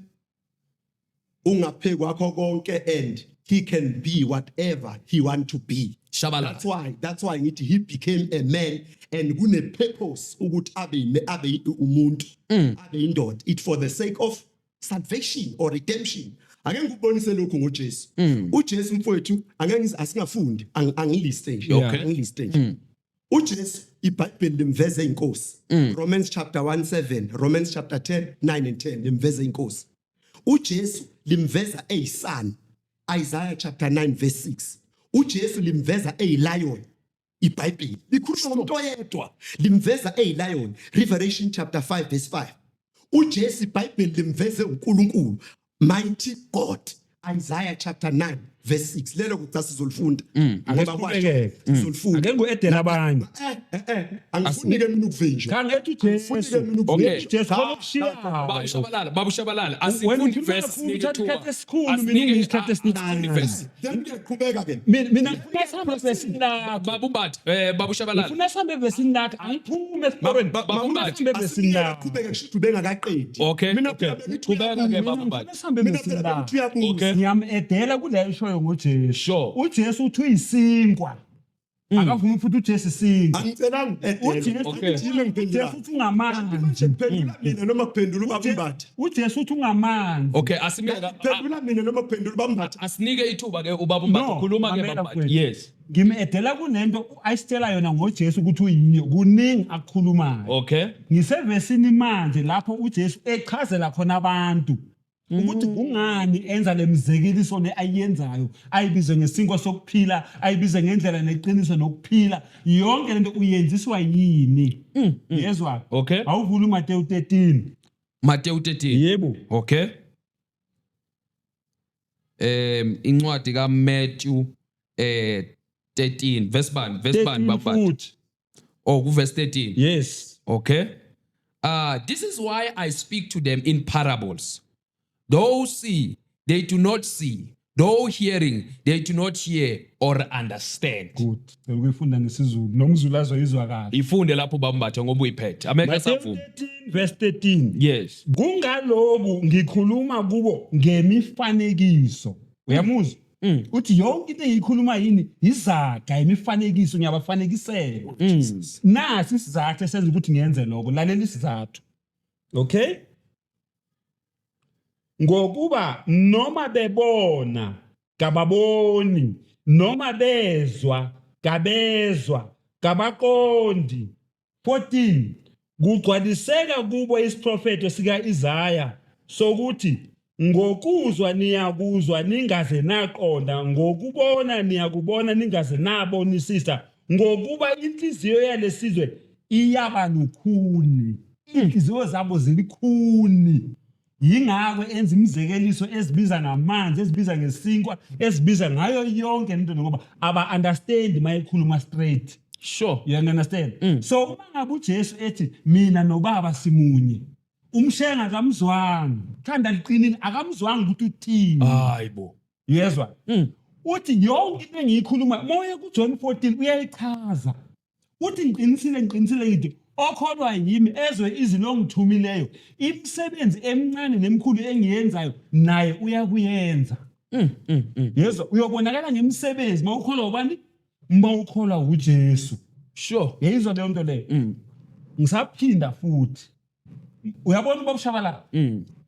ungaphe kwakho konke and he can be whatever he want to be. Shabalala. That's why ngithi he became a man and kune purpose ukuthi abe umuntu, abe indoda, it for the sake of salvation or redemption. Ake ngikubonise lokhu ngoJesu. uJesu mfowethu, angeke asingafundi, angiliste nje, angiliste nje. uJesu iBhayibheli limveze inkosi. Romans chapter 1 7, Romans chapter 10 9 and 10 limveze inkosi. uJesu limveza eyisun, Isaiah chapter 9 verse 6. uJesu limveza eyilion. IBhayibheli likhuluma ngomuntu oyedwa, limveza eyilion, Revelation chapter 5 verse 5. uJesu iBhayibheli limveze uNkulunkulu, mighty God, Isaiah chapter 9 verse 6. Lelo kucha sizolifunda ngoba kwasho Ake sizolifunda. Ake ngu-edela abanye. Angifuni ke mina ukuvinjwa. Cha, ngethi Angifuni uJesu. ke mina Okay. ukuvinjwa. Jesu khona okushiyayo. Baba Shabalala, Baba Shabalala, Wena asifuni ukhuluma verse kakhulu, sinike uthatha ithuba. isikhathi esikhulu, mina Asinike ngiyisikhathi asifuni esincane. verse. Then kuyaqhubeka ke. Mina ngifuna sihambe evesini lakho. Baba uMbatha, Baba Shabalala. Ngifuna sihambe evesini lakho. Angiphume esiporweni. Baba Ngifuna sihambe evesini lakho. Qhubeka kusho ukuthi ubengakaqedi. Okay. Mina Okay. phela bengithi Qhubeka ke uyabuza. Baba Mbatha. Ngifuna sihambe Mina evesini phela lakho. bengithi uyabuza. Okay. Ngiyam-edela kuleyo ishoyo ngoJesu. Sure. UJesu uthi uyisinkwa. Akavumi futhi uJesu isinkwa. Angicelanga uJesu Okay. Uthi yimi engiphendulayo. uJesu uthi ungamanzi. Manje kuphendula mina noma kuphendula ubaba uMbatha? uJesu uthi ungamanzi. Okay, asimike Phendula mina noma kuphendula ubaba uMbatha? Asinike ithuba ke ubaba uMbatha. No, Khuluma ke mamela Baba Mbatha. mfowethu. Yes. Ngim-edela kunento ayisitshela yona ngoJesu ukuthi uyiyo, kuningi akukhulumayo. Ngisevesini manje lapho uJesu echazela khona abantu ukuthi kungani enza le mizekeliso le ayenzayo, ayibize ngesinkwa sokuphila, ayibize ngendlela neqiniso nokuphila. Yonke lento uyenziswa yini? Yezwa? Okay. Awuvula uMateyu 13. Mateyu 13. Yebo. Okay. Incwadi kaMatthew 13 verse bani, verse bani 13 Baba Mbatha? Futhi. Oh, ku verse 13. Yes. Okay. This is why I speak to them in parables. Though see, they do not see. Though hearing, they do not hear or understand. Good. Ukuyifunda ngesiZulu nomZulu azoyizwa kahle. Ifunde lapho Baba Mbatha ngoba uyiphethe. Amehlo Mateyu asavuma. 13 verse 13. Yes. Kungaloku ngikhuluma kubo ngemifanekiso. Uyamuzwa? Uthi yonke into engiyikhuluma yini? Izaga, imifanekiso, ngiyabafanekisela. Nasi isizathu esenza ukuthi ngiyenze lokho. Lalela isizathu. Okay? Ngokuba noma bebona kababoni, noma bezwa kabezwa, kabaqondi. 14 Kugcwaliseka kubo isiprofetho sika-Isaya sokuthi ngokuzwa niyakuzwa ningaze naqonda, ngokubona niyakubona ningaze nabonisisa, ngokuba inhliziyo yalesizwe iyaba lukhuni. Inhliziyo zabo zilikhuni. Yingakho enza imizekeliso ezibiza ngamanzi, ezibiza ngesinkwa, ezibiza ngayo yonke lento ngoba aba understand mayekhuluma straight. You understand? So uma ngabe uJesu ethi mina noBaba simunye, umshenga akamzwanga. Thanda liqinile akamzwanga ukuthi uthini. Hayibo. Yezwa? Uthi yonke into engiyikhuluma moya kuJohn 14 uyayichaza. Uthi ngiqinisile ngiqinisile ngithi okholwa yimi ezwe izwi longithumileyo imisebenzi emincane nemikhulu engiyenzayo naye uyakuyenza. Yezwa uyobonakala ngemisebenzi mawukholwa ubani? Mawukholwa uJesu. Yayizwa leyo nto leyo. Ngisaphinda futhi. Uyabona ubaba Shabalala?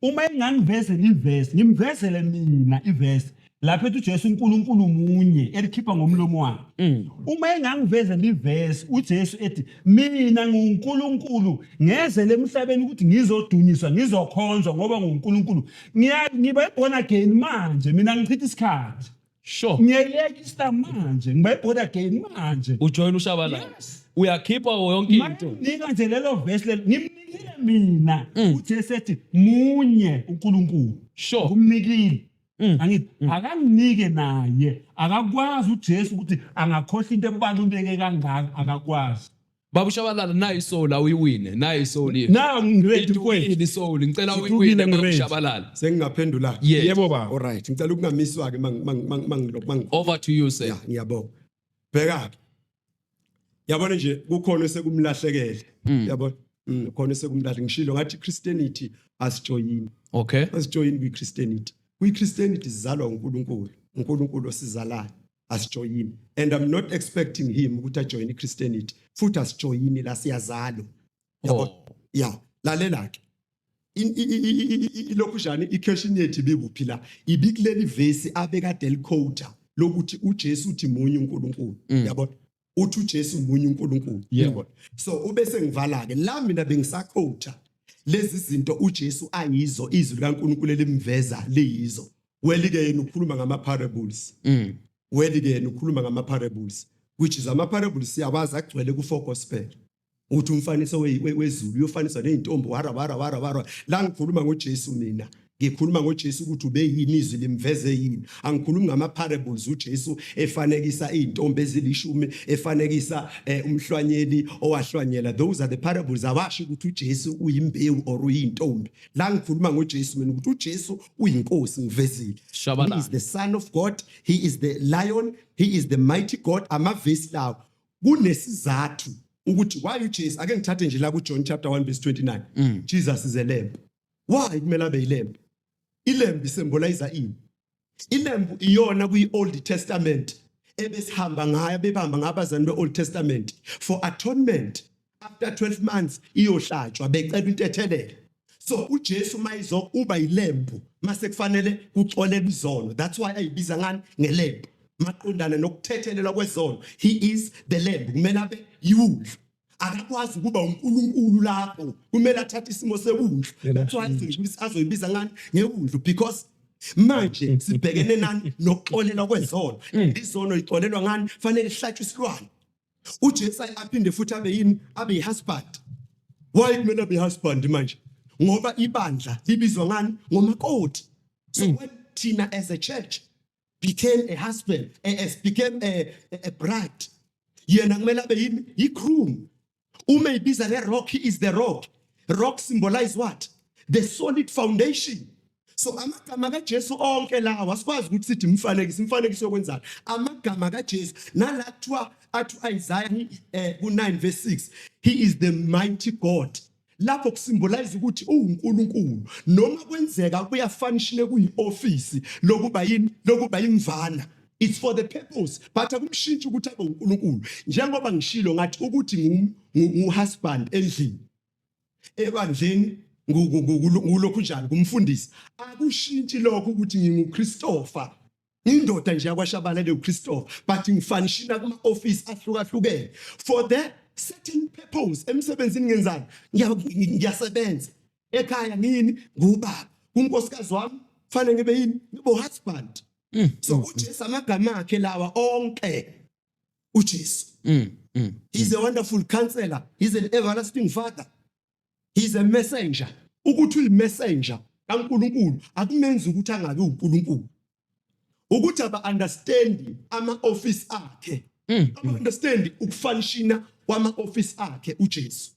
Uma engangivezela ivesi, ngimvezele mina ivesi lapho ethi uJesu uNkulunkulu munye elikhipha ngomlomo wakhe. Uma engangivezela ivesi uJesu ethi mina nguNkulunkulu ngezele emhlabeni ukuthi ngizodunyiswa ngizokhonzwa ngoba nguNkulunkulu. Ngiba born again manje mina ngichitha isikhathi. Ngiyayeka Islam manje ngiba born again manje. Ujoin uShabalala. Uyakhipha yonke into. Nika nje lelo verse lelo ngimnikile mina uJesu ethi munye uNkulunkulu. Ngumnikile. Angithi akanginike naye akakwazi uJesu ukuthi angakhohlwa into ebaluleke kangaka akakwazi. Baba uShabalala nayi isoul awuyiwine nayi isoul yethu. Na ngiready mfowethu. Idukile isoul ngicela Idukile, uyiwine Baba ngiready. uShabalala. Sengingaphendula. Yes. Yebo baba. All right, ngicela ukungamiswa ke mang mang mang mang Over to you sir. Ya, ngiyabonga. Bheka. Yabona nje kukhona sekumlahlekele. Yabona? Khona sekumlahle ngishilo ngathi Christianity asijoyini. Asijoyini kwi Christianity. Kwi Christianity sizalwa uNkulunkulu. uNkulunkulu osizalayo. Asijoyini. And I'm not expecting him ukuthi ajoyine iChristianity. Futhi asijoyini la siyazalwa. Yabona? Ya, lalela ke. Ilokhu njani i-question yethu ibikuphi la? Ibikuleli vesi abekade eliquota lokuthi uJesu uthi munye uNkulunkulu. Yabona? Uthi uJesu munye uNkulunkulu. Yabona? So ubese ngivala ke la mina bengisaquota lezi zinto uJesu ayizo izwi likaNkulunkulu elimveza liyizo. Weli ke yena ukhuluma ngama parables. Weli ke yena ukhuluma ngama parables which is ama parables siyawazi agcwele ku four gospel. Uthi umfaniso wezulu uyofaniswa nezintombi wara wara wara wara. La ngikhuluma ngoJesu mina. Ngikhuluma ngoJesu ukuthi ubeyini izwi limveze yini. Angikhulumi ngama parables uJesu efanekisa izintombi ezilishumi efanekisa umhlwanyeli owahlwanyela. Those are the parables awasho ukuthi uJesu uyimbewu or uyintombi. La ngikhuluma ngoJesu mina ukuthi uJesu uyinkosi ngivezile. Shabalala. He is the son of God, he is the lion, he is the mighty God. Amavesi lawo kunesizathu ukuthi why uJesu ake ngithathe nje la kuJohn chapter 1 verse 29. Jesus is a lamb. Why kumele abe yilembu? Ilembu isymbolize ini? Ilembu iyona kwi Old Testament ebesihamba ngayo bebamba ngabazali be Old Testament for atonement after 12 months iyohlatshwa becela intethelelo. So uJesu mayizo uba yilembu mase kufanele kuxolelwe izono. That's why ayibiza ngani ngelembu. Maqondana nokuthethelelwa kwezono. He is the lamb. Kumele abe yiwundlu. Akakwazi ukuba uNkulunkulu lapho. Kumele athathe isimo sewundlu. That's why azoyibiza ngani ngewundlu because manje sibhekene nani nokuxolelwa kwezono. Izono ixolelwa ngani? Fanele ihlatshwe isilwane. uJesu aphinde futhi abe yini? Abe yihusband. Why kumele abe husband manje? Ngoba ibandla libizwa ngani? Ngomakoti. So when thina as a church became a husband, as became a bride, yena kumele abe yini? Yi-groom. Uma ibiza le rock, he is the rock. Rock symbolize what? The solid foundation. So amagama kaJesu onke lawa asikwazi ukuthi sithi umfanekiso, umfanekiso yokwenzani? Amagama kaJesu nala kuthiwa athi Isaiah ku 9 verse 6, he is the mighty God. Lapho kusymbolize ukuthi uwuNkulunkulu noma kwenzeka kuyafunction kuyioffice lokuba yini? Lokuba imvana. It's for the purpose but akumshintshi ukuthi abe uNkulunkulu. Njengoba ngishilo ngathi ukuthi ngu husband endlini ebandleni. Ngulokhu njani kumfundisi akushintshi lokho ukuthi nginguChristopher indoda nje yakwaShabalala uChristopher but ngifanishina kuma office ahlukahlukene for the certain purpose emsebenzini ngenzani ngiyasebenza ekhaya ngiyini ngubaba kunkosikazi wami fanele ngibe yini ngibe husband so uJesu amagama akhe lawa onke uJesu he's a wonderful counselor he's an everlasting father he's a messenger ukuthi uyi messenger kaNkuluNkulu akumenzi ukuthi angabi uNkulunkulu ukuthi aba understand ama office akhe aba understand ukufanishina kwama office akhe uJesu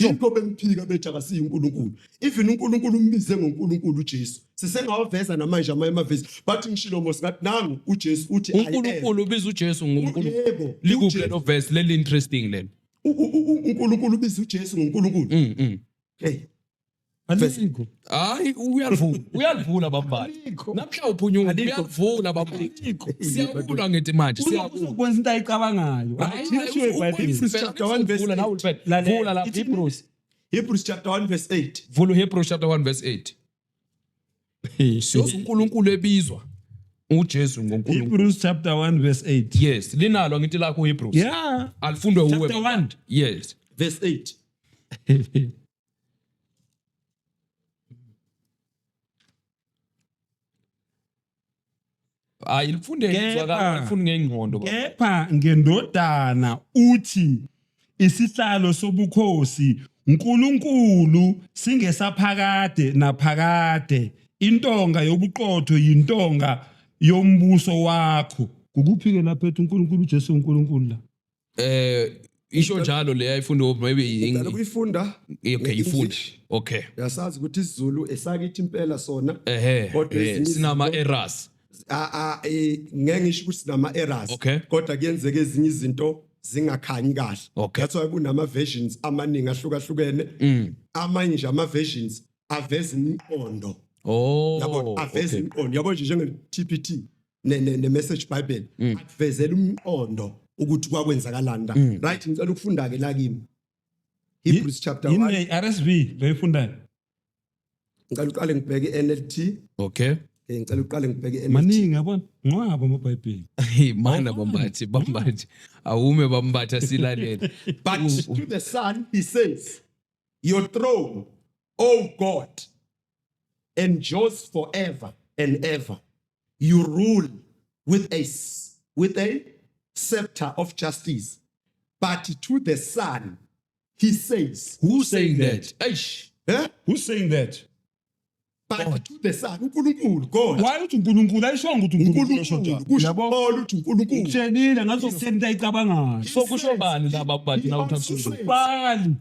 yikho bemphika bethi akasiyi uNkulunkulu even uNkulunkulu umbize ngoNkulunkulu uJesu sisengawaveza namanje amanye amavesi bathi ngishilo mos ngathi nangu uJesu uthi I am. uNkulunkulu ubiza uJesu ngoNkulunkulu Yebo, likuphi uJesu. lelo verse leli interesting lelo uNkulunkulu ubiza uJesu ngoNkulunkulu hey Alikho. Hayi uyalivula, uyalivula bambali. Alikho. Namhla uphunyuka Alikho. uyalivula bambali. Alikho. Siyakula ngithi manje siyakula. Uzokwenza into ayicabangayo. Hayi, Thina shiwe iBhayibheli. Hebrews chapter 1 verse Vula nawe uliphethe. Lalela. Vula la Ithi- Hebrews. Hebrews chapter 1 verse 8 Vula Hebrews chapter 1 verse 8. Siyoza uNkulunkulu ebizwa uJesu ngoNkulunkulu. Hebrews chapter 1 verse 8. Yes, linalo ngithi lakho Hebrews. Yeah. Alifundwe uwe. Chapter 1. Yes. Verse 8 Hayi lifunde Kepha- ngizwakala, lifunde ngengqondo baba. Kepha ngendodana uthi isihlalo sobukhosi uNkulunkulu singesaphakade naphakade intonga yobuqotho yintonga yombuso wakho kukuphi ke lapha ethi uNkulunkulu uJesu uNkulunkulu la Isho njalo le ayifunde maybe Ngicela ukuyifunda okay ifunde. Okay. Uyasazi ukuthi isiZulu esakithi impela sona Ehe. Kodwa ezinye Sinama izinto- errors. Ngeke ngisho ukuthi sinama errors Okay. kodwa kuyenzeka ezinye izinto zingakhanyi kahle Okay. that's why kunama versions amaningi ahlukahlukene amanye nje ama versions aveza imiqondo Oh. yabo aveza okay. imiqondo yabo nje njenge TPT ne message bible akuvezela umqondo ukuthi kwakwenzakalani la right ngicela ukufunda ke la kimi Hebrews chapter 1 yini RSV loyifundayo ngicela uqale ngibheke iNLT Okay. Ngicela uqale ngibheke iNLT maningi yabona nqwaba amabhayibheli Hey mana bambathi bambathi. Awume bambatha silalele. But to the Son, he says, Your throne, O God, endures forever and ever. You rule with a scepter of justice. But to the Son, he says, Who saying that? Eish. eh? Who's saying that? But to the Son, uNkulunkulu, God. Why uthi uNkulunkulu ayishongo ukuthi uNkulunkulu osho uNkulunkulu, njalo kusho yabo Paul uthi uNkulunkulu. Ngitshelile ngazokutshela into ayicabangayo So kusho bani laba bathi He na also uthatha says- bali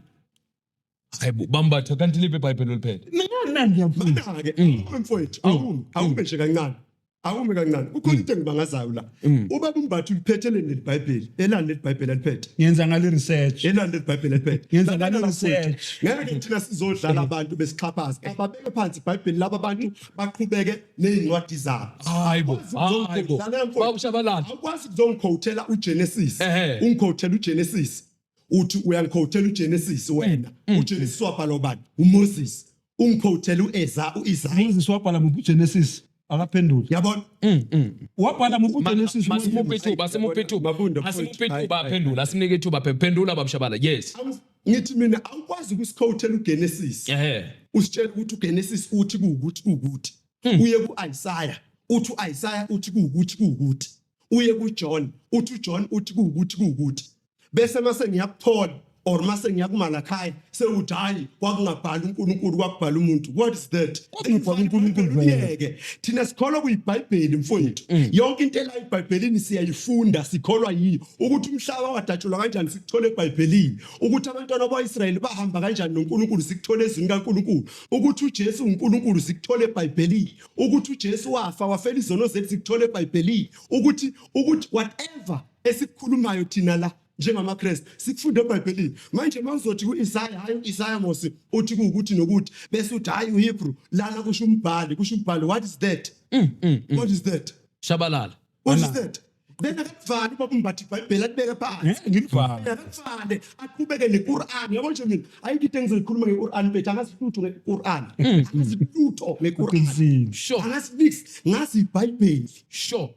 Hayibo bambatha kanti lipe iBhayibheli oliphethe. mina ngiyafunda Mana-ke awume mfowethu awume awume nje kancane awume kancane kukhona into engibangazayo la ubaba umbatha uliphetheleni leli bhayibheli elani leli bhayibheli aliphethe ngenza ngale research elani leli bhayibheli aliphethe Ngenza ngale Lalela mfowethu, research. ngeke thina sizodlala abantu besixhaphaza ababeke phansi ibhayibheli laba bantu baqhubeke ney'ncwadi zabo Hayibo. Hayibo. Lalela mfowethu, Bawushabalala. awukwazi ukuzongikhowuthela uGenesis Ehhe. ungikhowuthela uGenesis uthi uyangikhowuthela uGenesis wena uGenesis wabhalwa ubani uMoses ungikhowuthela uEza uIsaiah Moses wabhala muphi uGenesis akaphenduli yabona wabhala muphi uGenesis Masimuphe ithuba, asimuphe ithuba. Mabunda, Asimuphe mfowethu. ithuba aphendule, asimnike ithuba phendula babushabala. Yes. Ngithi mina awukwazi ukusikhowuthela uGenesis Ehhe. usitshela ukuthi uGenesis uthi kuwukuthi kuwukuthi uye kuIsaiah uthi uIsaiah uthi kuwukuthi kuwukuthi uye kuJohn uthi uJohn uthi kuwukuthi kuwukuthi bese mase ngiyakuPaul or mase ngiyakuMalachi sewuthi hayi kwakungabhali uNkulunkulu kwakubhala umuntu what is that Kwakungabhali uNkulunkulu vele. Uyeke. thina sikholwa kuyiBhayibheli mfowethu yonke into ela eBhayibhelini siyayifunda sikholwa yiyo ukuthi umhlaba wadatshulwa kanjani sikuthole eBhayibhelini ukuthi abantwana bakwaIsrayeli bahamba kanjani noNkulunkulu sikuthole ezwini kaNkulunkulu ukuthi uJesu uNkulunkulu sikuthole eBhayibhelini ukuthi uJesu wafa wafela izono zethu sikuthole eBhayibhelini ukuthi whatever esikukhulumayo thina la njengamaKristu sikufunde eBhayibhelini manje mawuzothi kuIsaya hayi uIsaya Mose uthi kuwukuthi nokuthi bese uthi hayi uHebrew lana kusho umbhali kusho umbhali what is that what is that Shabalala. what is that Then akakuvali ubaba uMbatha iBhayibheli alibeke phansi. Ngilivale. Akakuvale aqhubeke neQuran. Yabo nje mina ayikho into engizoyikhuluma ngeQuran bethu angazi lutho ngeQuran. Angazi lutho ngeQuran. Uqinisile. Angazi nix ngazi iBhayibheli. Sure.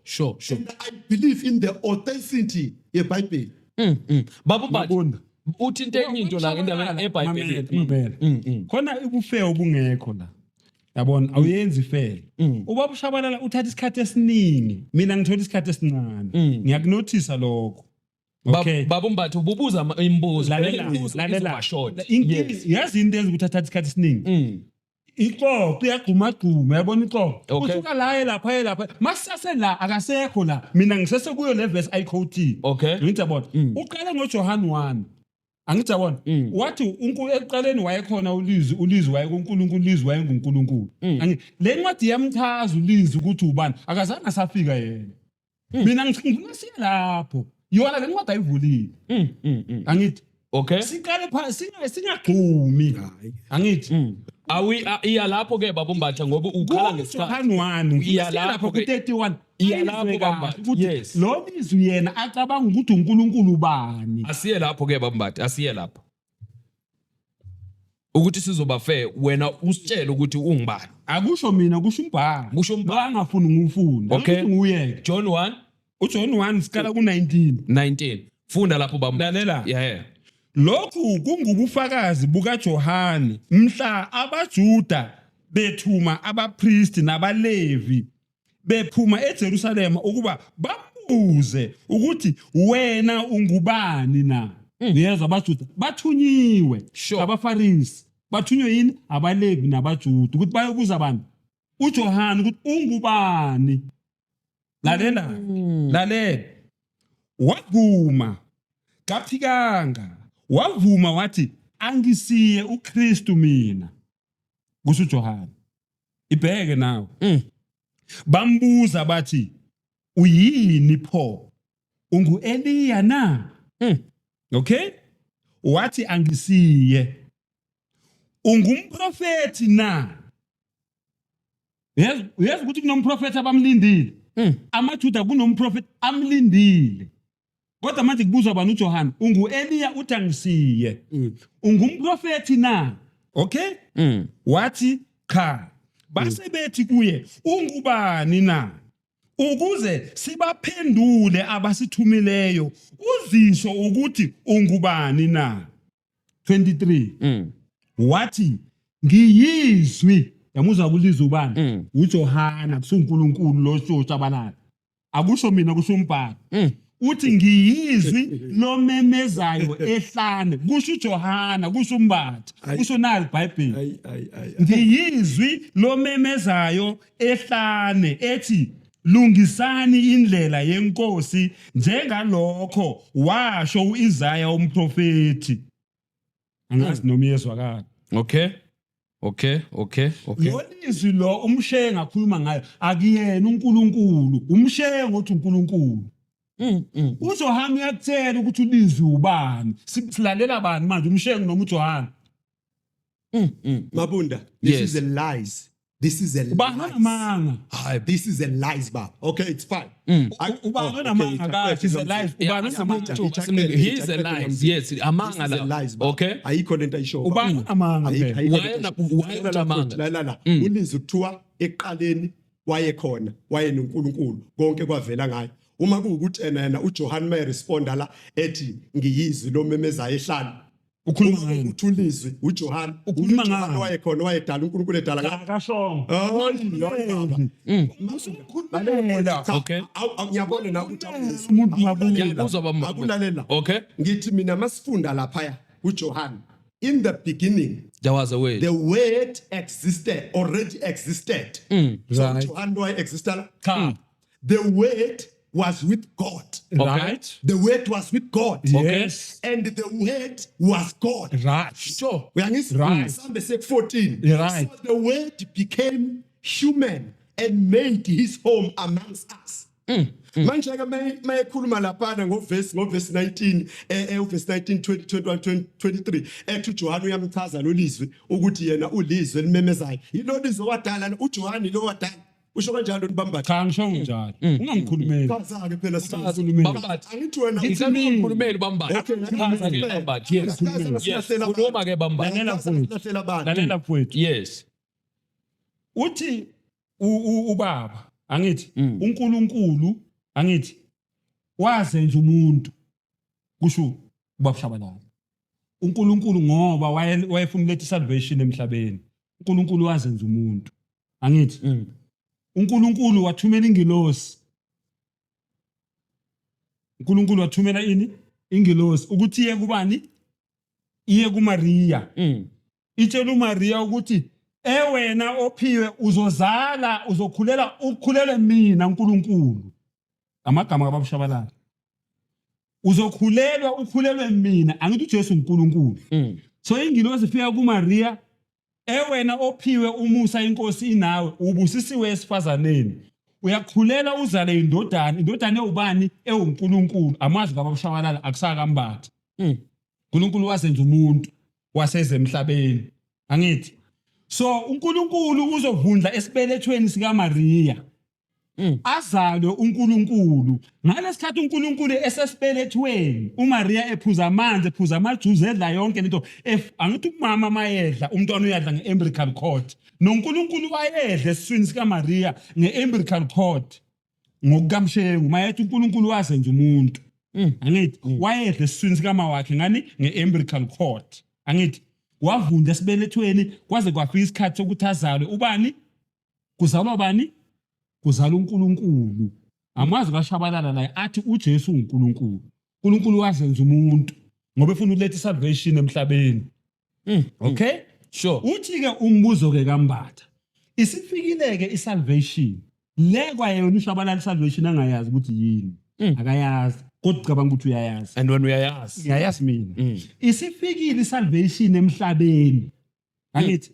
And I believe in the authenticity yeBhayibheli. Baba uMbatha Mabunda. uthi into enye into la indaba eBhayibhelini. Mamela, mamela. Khona ubufeyo obungekho la. Yabona awuyenzi fair. Ubaba uShabalala uthatha isikhathi esiningi, mina ngithola isikhathi esincane. Ngiyakunothisa lokho. Okay. Baba uMbatha ububuza imibuzo. Lalela, Imibuzo lalela. izoba short. Yazi into enza ukuthi athathe isikhathi esiningi. Ixoxo iyagxumagxuma, yabona ixoxo. Usuka la lapha lapha. Masase la akasekho la. Mina ngisese kuyo le verse ayiquote. Ngithi yabona. Uqale ngoJohn 1. Angithi yabona. Wathi ekuqaleni wayekhona uLizwi, uLizwi wayekuNkulunkulu, uLizwi wayenguNkulunkulu. Le ncwadi iyamchaza uLizwi ukuthi ubani. Akazange asafika yena. Mina ngifuna siye lapho. Yona le ncwadi ayivulile. Angithi siqale phansi singagxumi. Angithi Awi iya lapho ke baba uMbatha ngoba ukhala ngesikhathi. John 1 Iya lapho lapho ke. ku-31. Iya lapho Ayizwe baba kahle Mbatha. ukuthi lo lizwi yena acabanga ukuthi uNkulunkulu ubani. Asiye lapho ke baba Mbatha, asiye lapho. Ukuthi sizoba fair wena usitshele ukuthi ungubani. Akusho mina kusho umbhalo. Kusho umbhalo. Lo angafuni ngiwufunde. Angithi ngiwuyeke. John 1 uJohn 1 siqala ku-19. 19. Funda lapho baba. Lalela. Yeah. Lokhu kungubufakazi bukaJohane mhla abaJuda bethuma abapristi nabaLevi bephuma eJerusalema ukuba bambuze ukuthi wena ungubani na. Niyezwa abaJuda bathunyiwe abaFarisi bathunywe yini abaLevi nabaJuda ukuthi bayobuza abantu uJohane ukuthi ungubani. Lalela, lalela. Wavuma kaphikanga, wavuma wathi angisiye uKristu mina, kusho uJohane. Ibheke nawe. Bambuza bathi uyini pho? Ungu-Eliya na? Okay? Wathi angisiye. Ungumprofethi na? Uyazi ukuthi kunomprofethi abamlindile. AmaJuda kunomprofethi amlindile. Kodwa manje kubuzwa bani uJohane? Ungu-Eliya uthi angisiye. Ungumprofethi na? Okay? Wathi cha. Base bethi kuye ungubani na? Ukuze sibaphendule abasithumileyo uzisho ukuthi ungubani na? 23. Wathi ngiyizwi. Yamuzwa kulizwe ubani? uJohana kusuNkulunkulu lo Shabalala. Akusho mina kusho umbhalo. Uthi ngiyizwi lomemezayo ehlane, kusho uJohana, kusho uMbatha, kusho nali iBhayibheli. Ngiyizwi lomemezayo ehlane ethi lungisani indlela yenkosi njengalokho washo uIsaya umprofeti. Angazi noma iyezwakala. Okay. Okay, okay, okay. Lo lizwi lo umshenga akhuluma ngayo akuyena uNkulunkulu, umshenga othi uNkulunkulu. uJohane uyakutshela ukuthi ulizwi ubani. Silalela bani manje umshenga noma uJohane? Mabunda, this is a lies. This is a Ubani lies. onamanga? Hayi. This is a lies, baba. Okay, it's fine. Ubani onamanga kahle? Is a lies. Ubani onamanga? He is a lies. Yes, amanga This is a la. lies, baba. Okay. Ayikho lento ayishoyo. Ubani onamanga phela? Why unamanga? La la la. Ulizwi kuthiwa ekuqaleni wayekhona, wayenoNkulunkulu, konke kwavela ngaye. Uma kuwukuthi yena uJohane mayeresponda la ethi ngiyizwi lomemezayo ehlane. Ukhuluma ngani? Uthi ulizwi uJohane. Ukhuluma uJohane ngani? wayekhona wayedala uNkulunkulu edala ngaye. Akashongo. Hayi, baba. Usukhulumela. Cha, Okay. ngiyabona na ukuthi awuzwa. Umuntu Mabunda. Ngiyakuzwa baba Mabunda. Akulalela. Okay. Ngithi mina masifunda laphaya uJohane in the beginning There was a way. the word existed already existed. So uJohane waye existed. Cha. The word was with God. Right. The word was with God. Yes. And the word was God. Right. Sure. Uyangizwa? Right. Sambe sek 14. Right. So the word became human and made his home amongst us. Manje ke mayekhuluma laphana ngoverse 19 uverse 19 20 21 23 ethi uJohane uyamchaza lo lizwi ukuthi yena ulizwi elimemezayo. Yilo lizwi wadala uJohane lo wadala. Usho kanjalo nibamba. Cha, ngisho njalo. Ungangikhulumeli. Chaza-ke phela sichaze. Ungangikhulumeli. Bambathi. Angithi wena Ngicela ungakhulumeli bambathi. Okay, Chaza ke bambathi. Yes. Yes. Khuluma ke bambathi. Lalela mfowethu. Silahlela abantu. Lalela mfowethu. Yes. Uthi ubaba angithi uNkulunkulu angithi wazenza umuntu kusho ubaba Shabalala. uNkulunkulu ngoba wayefuna uletha salvation emhlabeni. uNkulunkulu wazenza umuntu. Angithi uNkulunkulu wathumela ingilosi. uNkulunkulu wathumela ini? Ingilosi ukuthi iye kubani? Iye kuMaria. Itshela uMaria ukuthi ewena ophiwe uzozala uzokhulela ukhulele mina uNkulunkulu. Amagama kaBaba Shabalala. Uzokhulelwa ukhulelwe mina. Angithi uJesu uNkulunkulu. So ingilosi ifika kuMaria ewena ophiwe umusa inkosi inawe ubusisiwe esifazaneni. Uyakhulela uzale indodana, indodana ewubani? EwuNkulunkulu. Amazwi kaBaba Shabalala akusakambathi. uNkulunkulu wazenza umuntu waseze emhlabeni. Angithi so uNkulunkulu uzovundla esibelethweni sikaMaria. Azalwe uNkulunkulu. Ngalesikhathi uNkulunkulu esesibelethweni, uMaria ephuza amanzi, ephuza amajuice, edla yonke lento. Angithi umama mayedla, umntwana uyadla nge-umbilical cord. NoNkulunkulu wayedla esiswini sikaMaria nge-umbilical cord. Ngokukamshengu mayethi uNkulunkulu wazenza umuntu. Angithi wayedla esiswini sikama wakhe ngani nge-umbilical cord. Angithi wavunda esibelethweni kwaze kwafika isikhathi sokuthi azalwe ubani? Kuzalwa bani? Kuzalwa uNkulunkulu. Amazwi kaShabalala la athi uJesu uNkulunkulu. uNkulunkulu wazenza umuntu ngoba efuna ukuletha salvation emhlabeni. Okay? Sure. Uthi ke umbuzo ke kaMbatha. Isifikile ke isalvation. Le kwayena uShabalala salvation angayazi ukuthi yini. Akayazi. Kodwa ucabanga ukuthi uyayazi. And when uyayazi. Ngiyayazi mina. Isifikile isalvation emhlabeni. Angithi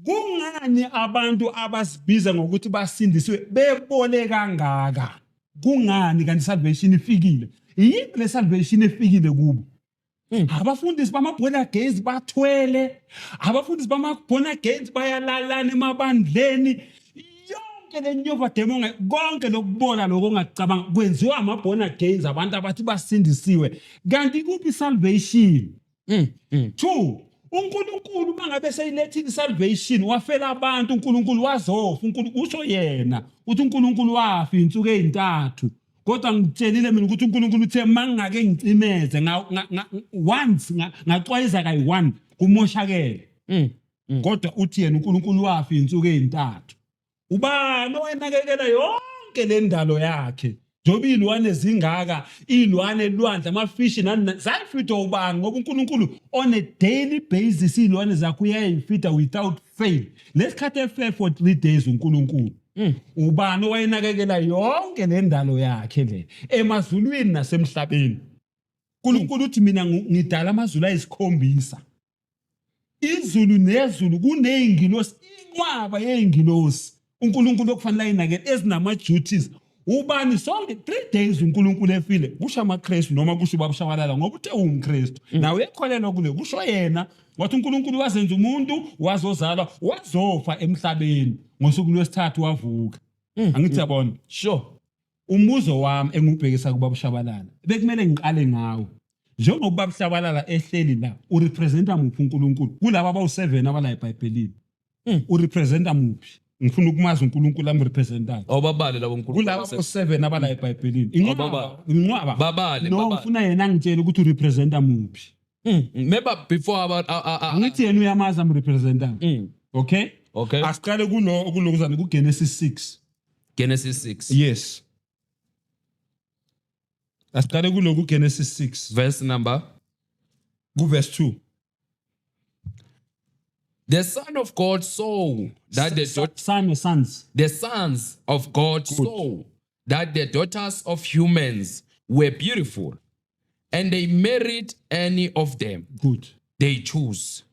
kungani abantu abasibiza ngokuthi basindisiwe bebole kangaka? Kungani kanti salvation ifikile? Yini le salvation efikile kubo? Abafundisi bama-born agains bathwele, abafundisi bama-born agains bayalalana emabandleni. Yonke le nyova demon, konke lokubola lokho ongakucabanga kwenziwa ama-born agains, abantu abathi basindisiwe. Kanti kuphi salvation? Two, uNkulunkulu mangabe seyilethile salvation wafela abantu, uNkulunkulu wazofa, uNkulunkulu usho yena uthi uNkulunkulu wafa insuku ezintathu. Kodwa ngitshelile mina ukuthi uNkulunkulu uthe mangake ngicimeze once ngaxwayisa kayi-one kumoshakele. Kodwa uthi yena uNkulunkulu wafa insuku ezintathu. Ubani owayenakekela yonke le ndalo yakhe? Njengoba iy'lwane zingaka, iy'lwane elwandle, amafishi nani zayifidwa ubani? Ngoba uNkulunkulu on a daily basis iy'lwane zakhe uyayifida without fail. Lesikhathi efe for 3 days uNkulunkulu. Ubani owayenakekela yonke le ndalo yakhe le emazulwini nasemhlabeni? uNkulunkulu uthi mina ngidala amazulu ayisikhombisa. Izulu nezulu kuneyingilosi, inqwaba yeyingilosi uNkulunkulu okufanele ayinakele ezinama duties. Ubani sonke 3 days uNkulunkulu efile kusho amaKristu noma kusho ubaba Shabalala ngoba uthe uwumKristu nawe uyakholelwa kule kusho yena wathi uNkulunkulu wazenza umuntu wazozalwa wazofa emhlabeni ngosuku lwesithathu wavuka. Angithi yabona. Sure. Umbuzo wami engubhekisa kubaba Shabalala bekumele ngiqale ngawo. Njengoba ubaba Shabalala ehleli la urepresenta muphi uNkulunkulu kulabo abawu7 abala eBhayibhelini? Urepresenta muphi? Ngifuna ukumazi uNkulunkulu amrepresentayo. Awubabale labo uNkulunkulu. Kulabo abawu7 abala eBhayibhelini. Inqwaba, inqwaba. Babale, No, babale. ngifuna yena angitshele ukuthi urepresenta muphi. Maybe before about Angithi yena uyamazi amrepresentayo. Okay? Okay. Asiqale kulo okulokuzana kuGenesis 6. Genesis 6. Yes. Asiqale kuloku Genesis 6 Verse number ku verse 2. The son of God saw that the Son or sons. The sons of God saw that the daughters of humans were beautiful, and they married any of them Good. they choose.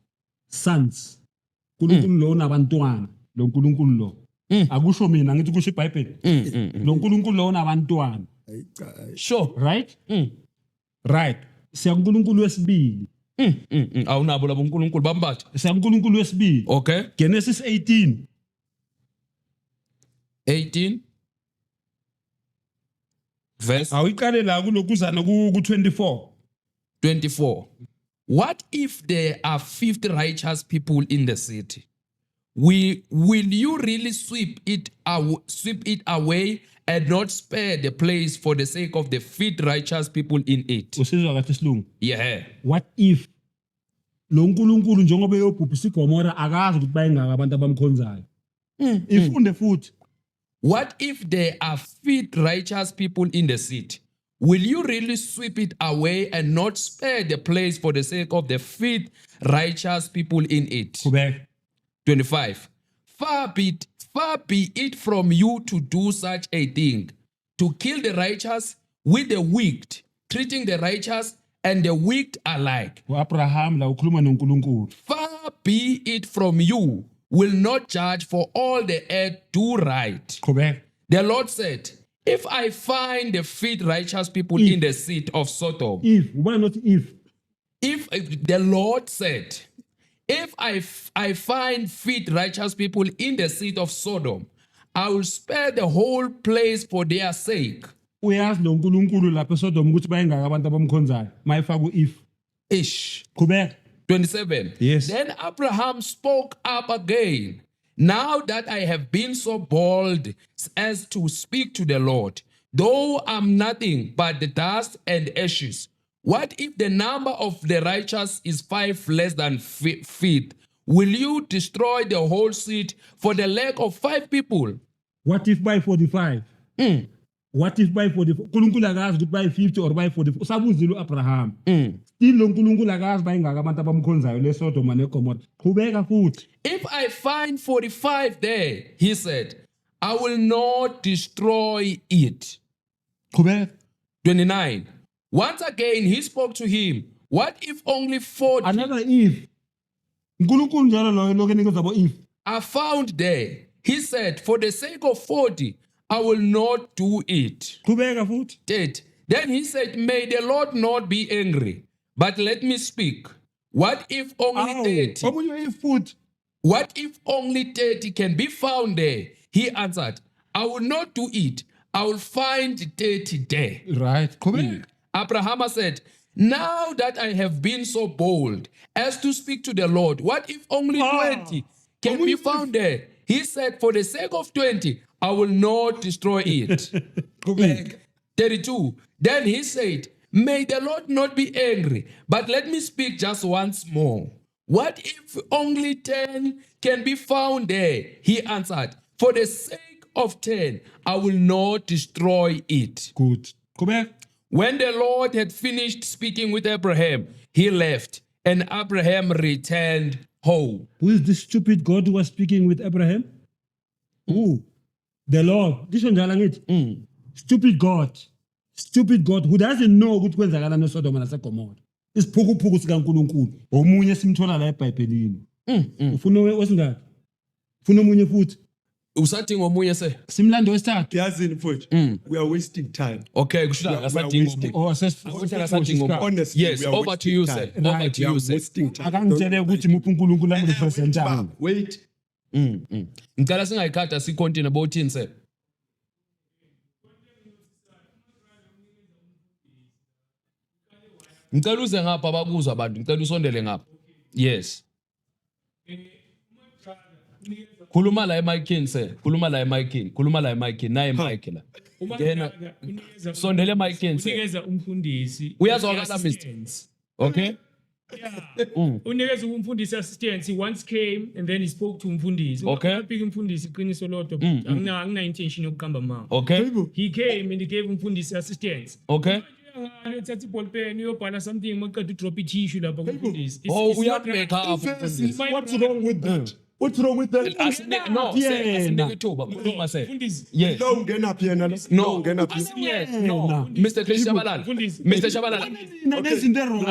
Sons. uNkulunkulu lo unabantwana, lo uNkulunkulu lo. Akusho mina ngithi kusho iBhayibheli. Lo uNkulunkulu lo unabantwana. Sure. Right? Right. Siya kuNkulunkulu wesibili. Awunabo labo uNkulunkulu bambatha. Siya kuNkulunkulu wesibili. Okay. Genesis 18. 18 verse Awuyiqale la kulokuzana ku-24. 24. What if there are 50 righteous people in the city? Will you really sweep it away and not spare the place for the sake of the 50 righteous people in it? Usizwa kahle isilungu? Yeah. What if lo nkulunkulu njengoba eyobhubhisa iGomora akazi ukuthi bayingaka abantu abamkhonzayo? Ifunde futhi. What if there are 50 righteous people in the city? Will you really sweep it away and not spare the place for the sake of the 50 righteous people in it? Qhubeka. 25. Far be it from you to do such a thing, to kill the righteous with the wicked, treating the righteous and the wicked alike. U-Abraham la ukhuluma noNkulunkulu. Far be it from you, will not judge for all the earth do right. Qhubeka. The Lord said, If I find the 50 righteous people in the city of Sodom, If ubani nothi if? If the Lord said, if I find 50 righteous people in the city of Sodom, I will spare the whole place for their sake. Uyazi lo nkulunkulu lapha eSodom ukuthi bayingaka abantu abamkhonzayo mayifaka u-if. Ish. Qhubeka. 27. Yes. Then Abraham spoke up again. Now that I have been so bold as to speak to the Lord, though I'm nothing but the dust and ashes, what if the number of the righteous is 5 less than 5? Will you destroy the whole city for the lack of 5 people? What if by 45? What if by 44? uNkulunkulu akazi ukuthi by 50 or by 44. Usabuzile uAbraham. Still lo nkulunkulu akazi bayingaka abantu abamkhonzayo leSodoma neGomora. Qhubeka futhi. If I find 45 there, he said, I will not destroy it. Qhubeka. 29. Once again he spoke to him. What if only 40 Another if. uNkulunkulu njalo loyo lokho enikeza bo if. are found there? He said, for the sake of 40, I will not do it. Qhubeka futhi. 30. Then he said, may the Lord not be angry, but let me speak. What if only 30? Omunye if futhi. What if only 30 can be found there? He answered, I will not do it. I will find 30 there. Right. Qhubeka. Abraham said, now that I have been so bold as to speak to the Lord, what if only 20 can be found there? He said, for the sake of 20, I will not destroy it. Qhubeka. 32. Then he said, may the Lord not be angry, but let me speak just once more. What if only 10 can be found there? He answered, for the sake of 10, I will not destroy it. Good. Qhubeka. When the Lord had finished speaking with Abraham, he left, and Abraham returned home. Who is this stupid God who was speaking with Abraham? Who? The Lord. Lisho njalo angithi? Stupid God. Stupid God who doesn't know ukuthi kwenzakalani eSodoma naseGomora. Isiphukuphuku sikaNkulunkulu. Omunye simthola la eBhayibhelini. Ufuna wesingaki? Ufuna omunye futhi? Usadinga omunye se? Simlando wesithathu. Yazini mfowethu, we are wasting time. Okay, kusho We are akasadinga wasting- omunye. Oh, Kusho akasadinga omunye. Honestly, Yes, we are over to wasting you time. sir. Over Right. to We are you sir. wasting time. Akangitshele ukuthi muphi uNkulunkulu amrepresentayo. Wait. Ngicela singayikhada sicontinue bothini sir. Ngicela uze ngapha abakuzwa abantu, ngicela usondele ngapha. Yes. Khuluma la emicini sir, khuluma la emicini, khuluma la emicini, naye mic la. Ngena sondele emicini sir. Unikeza umfundisi Uyazwakala, Mr. i-assistance. Okay? Unikeza umfundisi assistance. He once came and then he spoke to umfundisi. Okay. Wafika umfundisi iqiniso lodwa. Angina intention yokuqamba amanga. Okay. He came and he gave umfundisi assistance. Okay. Uyangale uthatha iball pen uyobhala something maqeda udrop i-tissue lapha kumfundisi. Oh, It's not right. uyabheka apha umfundisi. My What's brother- wrong with that? What's wrong with that? Asinike no, sir, asinike ithuba. Khuluma sir. Mfundisi. Yes. Lo ungenaphi yena lo? No. Lo ungenaphi? Yes, no. Mr. Chris Shabalala. Mfundisi. Mr. Shabalala. Nezinto wrong.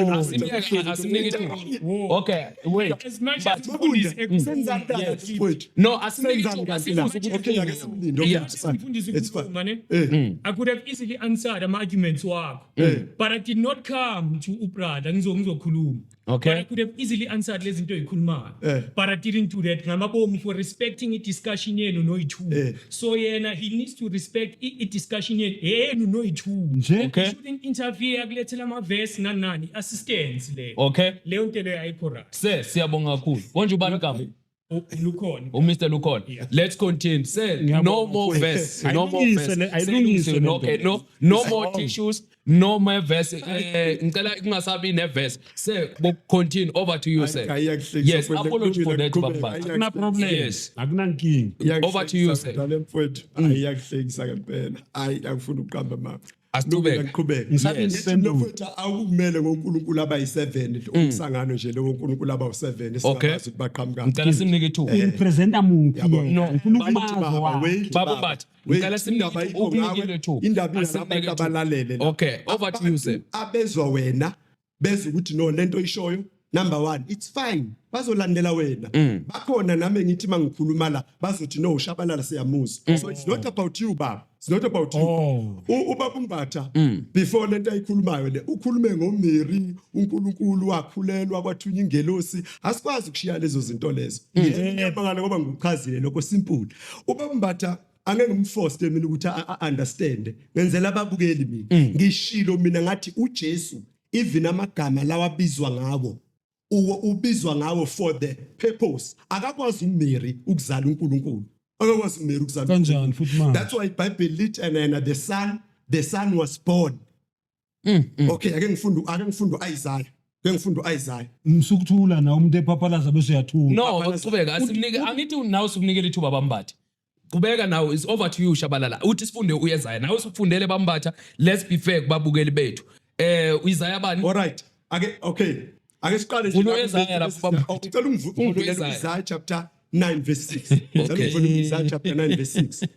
Asimnike ithuba. Okay, wait. As much as But- umfundisi Senzani kanti mfowethu? No, asimnike Senzani ithuba. kanti la? Asibuze ukuthi Okay, ake simlinde. Okay, Yeah. it's fine. Umfundisi It's fine. ukhuluma, ne? Eh. I could have easily answered ama arguments wakho. But I did not come to ubrother ngizokhuluma. Okay. But I could have easily answered lezi zinto oyikhulumayo. Eh. But I didn't do that. that ngamabomu for respecting i-discussion yenu noyi-two. So yena he needs to respect i-discussion yenu noyi-two. Nje? Okay. He shouldn't interfere akulethela amavesi nani nani assistance leyo. Okay. Leyo nto leyo ayikho right. Sir, siyabonga kakhulu. Konje ubani igama? Lukhona. UMr Lukhona. Yeah. Let's continue. Sir, no more verse. No more Ayilungise verse. ayilungise le nto. Okay, no no more tissues, no more verse. Ngicela kungasabi ne verse. Sir, bo continue over to you sir. Ayi, ayiyakuhlekisa Yes, mfowethu, apology for that kulungile, baba. qhubeka, Akuna problem. Yes. Akunankinga. Over to you, sir. Dale mfowethu, ayiyakuhlekisa ngempela. Ayi, angifuni ukuqamba amanga. Asiqhubeke. Ngiqhubeke. Ngisathi Yes. ngisempendulo. Mfowethu awukumele ngoNkulunkulu abayi7 umsangano nje lo ngoNkulunkulu abawu7 Okay. singabazi ukuthi baqhamuka. Ngicela simnike ithuba. Urepresenta muphi Yabo. yena? No. Ngifuna Bathi ukumazi baba, wakhe. wait, Baba baba, Mbatha, wait, ngicela simnike indaba ithuba, ayikho ukunikile ngawe, ithuba. Indaba Asimnike inalabantu ithuba. abalalele la. Okay, over to you, sir. Abantu Abezwa wena bezwa ukuthi no lento oyishoyo number 1 it's fine bazolandela wena. Bakhona nami ngithi mangikhuluma la bazothi no ushabalala siyamuzwa. So it's not about you baba. It's not about you. Oh. Ubaba uMbatha before lento ayikhulumayo le ukhulume ngoMary uNkulunkulu wakhulelwa kwathunya ingelosi asikwazi ukushiya lezo zinto lezo. Ngiyabangala ngoba ngikuchazile lokho simple. Ubaba uMbatha angeke ngimforce mina ukuthi understand ngenzela ababukeli mina ngishilo mina ngathi uJesu even amagama lawa abizwa ngawo ubizwa ngawo for the purpose akakwazi uMary ukuzala uNkulunkulu akakwazi uMary ukuzala Kanjani uNkulunkulu. futhi manje? That's why iBhayibheli lithi and then the son was born. Okay, ake ngifunde uIsaiah. Ake ngifunde uIsaiah. Msukuthula na umuntu ephaphalaza bese uyathula. No, qhubeka asimnike angithi nawe usukunikela ithuba bambatha. Qhubeka now is over to you Shabalala. Uthi sifunde uYesaya. Nawe usufundele bambatha. Let's be fair kubabukeli bethu. uIsaya bani? All right. Ake okay. Ake siqale Vula uIsaiah lapho baba. Oh, Ngicela ungivulele uIsaiah. uIsaiah chapter 9 verse 6. Ngicela Okay. ungivulele uIsaiah chapter 9 verse 6.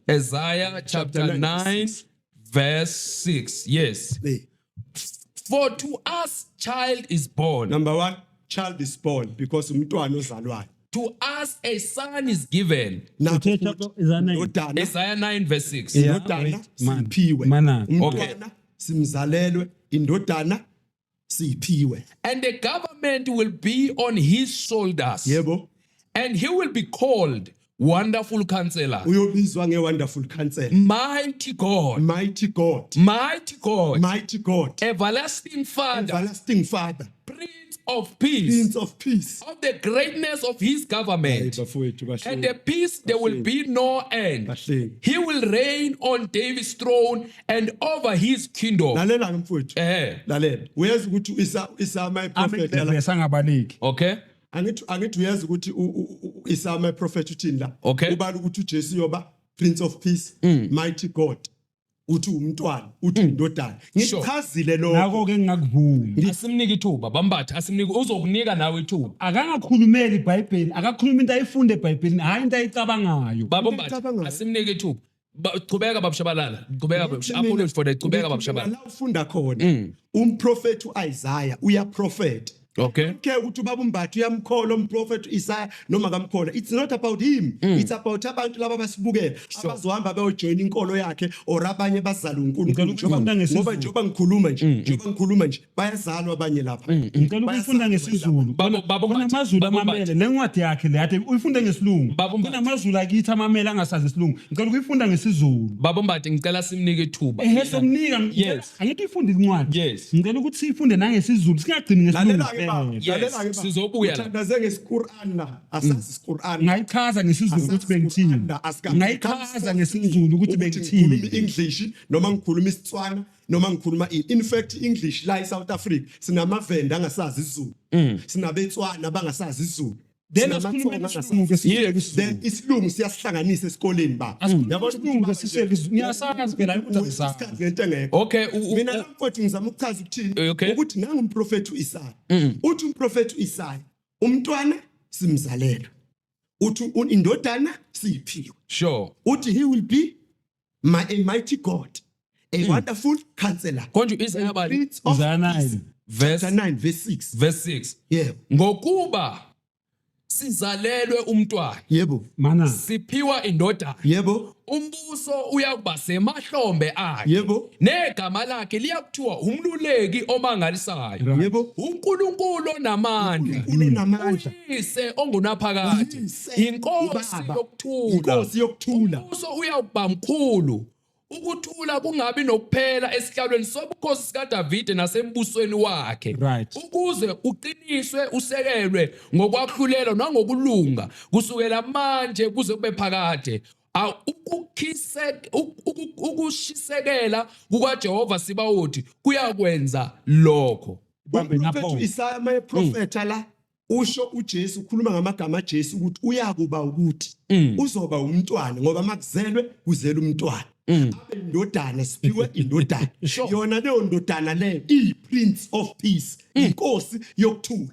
Isaiah chapter Chapter 9 9 verse 6. Yes. Eh, For to us child is born, Number 1, child is born because umntwana ozalwayo. to us a son is given. Nakho Uthe futhi, chapter Isaiah 9. indodana Isaiah 9 verse 6. Yeah, indodana wait, man. siphiwe. Mana. Umntwana simzalelwe, indodana siphiwe. And the government will be on his shoulders. Yebo. And he will be called Wonderful Counselor, Uyobizwa nge-wonderful counselor. Mighty God, Mighty God. Mighty God, Mighty God. Everlasting Father, Everlasting Father. Prince of Peace, Prince of Peace. of the greatness of his government. Bafowethu bahleni. And the peace there will be no end. Bahleni. He will reign on David's throne and over his kingdom. Lalela ke mfowethu. Lalela. Uyazi ukuthi isa my prophet la. Bese angabaleki. Okay. Angithi uyazi ukuthi isa my prophet uthini la. Okay. Ubala ukuthi uJesu yoba Prince of Peace, Mighty God. Uthi umntwana, uthi indodana. Ngichazile lokho. Nakho ke ngingakuvumi. Asimnike ithuba bambatha asimnike uzokunika nawe ithuba. Akangakhulumeli iBhayibheli, akakhuluma into ayifunde eBhayibhelini, hayi into ayicabangayo. Baba Mbatha Engicabangayo. asimnike ithuba. Qhubeka babushabalala. Qhubeka apology for that. Qhubeka Ngithi mina babushabalala. la ufunda khona umprofeti uIsaiah uyaprofeta. Okay. Ke ukuthi ubaba uMbatha uyamkholwa umprofeti uIsaiah noma kamkholwa. It's not about him. It's about abantu laba abasibukele abazohamba bayojoin inkolo yakhe or abanye bazalwa uNkulunkulu. Ngicela ukufunda ngesiZulu. Ngoba njengoba ngikhuluma nje, njengoba ngikhuluma nje bayazalwa abanye lapha. Ngicela ukuyifunda ngesiZulu. Baba Khona Mbatha, amaZulu Baba amamele le ncwadi yakhe le ade uyifunde ngesilungu. Baba Mbatha. KunamaZulu akithi amamele angasazi isilungu. Ngicela ukuyifunda ngesiZulu. Baba Mbatha ngicela simnike ithuba. Ehe somnika Yes. angithi uyifunde incwadi. Yes. Ngicela ukuthi siyifunde nangesiZulu singagcini ngesilungu. Lalela ke baba. kuphela. Yes, Lalela ke baba. sizobuya la. Uthandaze ngesiQuran la. Asazi isiQuran. Ngayichaza ngesiZulu ukuthi bengithini. Ngayichaza ngesiZulu ukuthi Ngikhuluma bengithini. English noma ngikhuluma isiTswana noma ngikhuluma ini. In fact English la eSouth Africa sinamavenda angasazi isiZulu. Sinabetswana abangasazi isiZulu. Then Sinamatsonga asikhulume angasazi isilungu ke siyeke isiZulu. Then isilungu siyasihlanganisa esikoleni baba. Yabona isilungu ke sisiyeke isiZulu. Ngiyasazi phela ukuthi angisazi. Isikhathi ngento engekho. Okay, Mina la mfowethu ngizama ukuchaza ukuthini Okay. ukuthi nangu umprofeti uIsaya. Uthi umprofeti uIsaya umntwana simzalelwe. Uthi indodana siyiphiwe. Uthi he will be my a mighty God, a wonderful counselor. Konje uIsaya bani? Prince of Isaiah Peace. 9. Verse Chapter 9 verse 6. verse 6. Yebo. Ngokuba Sizalelwe umntwana. Yebo. Mana. Siphiwa indodana. Yebo. Umbuso uyakuba semahlombe akhe. Yebo. Negama lakhe liyakuthiwa umluleki omangalisayo. Yebo. uNkulunkulu onamandla. uNkulunkulu onamandla. Uyise ongunaphakade. Uyise, Inkosi ubaba. yokuthula. Inkosi yokuthula. Umbuso uyakuba mkhulu. Ukuthula kungabi nokuphela esihlalweni sobukhosi sikaDavide nasembusweni wakhe. Ukuze uqiniswe usekelwe ngokwahlulelwa nangokulunga kusukela manje kuze kube phakade. Ukushisekela kukaJehova Sibawoti kuyakwenza lokho. Bambe Umprofethi napho. Isaya mayeprofetha la usho uJesu ukhuluma ngamagama aJesu ukuthi uyakuba ukuthi uzoba umntwana ngoba makuzelwe kuzelwe umntwana abe indodana siphiwe indodana yona leyo ndodana leyo iyi prince of peace inkosi yokuthula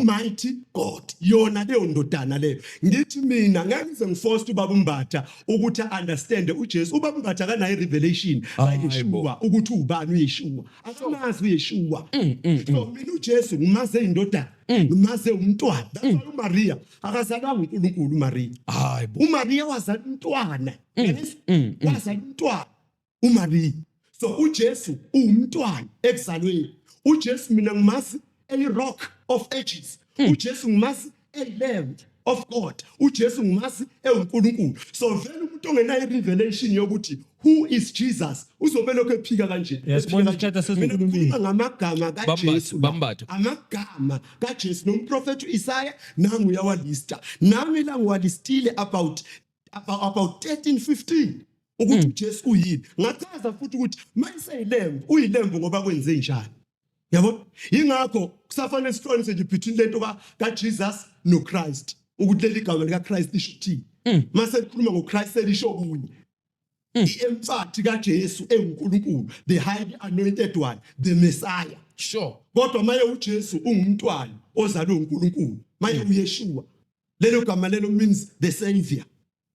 Mighty God yona leyo ndodana leyo ngithi mina ngeke ngize ngiforce ubaba uMbatha ukuthi understand uJesu ubaba uMbatha akanayo revelation kaYeshua ukuthi ubani uYeshua akamazi uYeshua so mina uJesu ngimaze indodana ngimaze umntwana that's why uMaria akazalwanga uNkulunkulu uMaria Hayibo. uMaria wazala umntwana yes wazala umntwana uMaria so uJesu uwumntwana ekuzalweni uJesu mina ngimazi eyi rock of ages uJesu ngimazi eyi lamb of God uJesu ngimazi ewuNkulunkulu so vele umuntu ongenayo revelation yokuthi who is Jesus uzobe lokho ephika kanje Yes, ephika bona kanje. isithatha Mina sesikhulumile. ngikhuluma ngamagama kaJesu la. Bambatha. Amagama kaJesu nomprofethi uIsaya nangu uyawalista nami la ngiwalistile about 13 15 ukuthi uJesu uyini ngachaza futhi ukuthi mayiseyilembu uyilembu ngoba kwenze njani yabo ingakho kusafanele sihlukanise nje between lento kaJesus noChrist ukuthi leli gama likaChrist lisho ukuthini mase likhuluma ngoChrist selisho okunye i-emphathi kaJesu enguNkulunkulu the highly anointed one the Messiah kodwa maye uJesu ungumntwana ozalwe uNkulunkulu maye uYeshua lelo gama lelo means the savior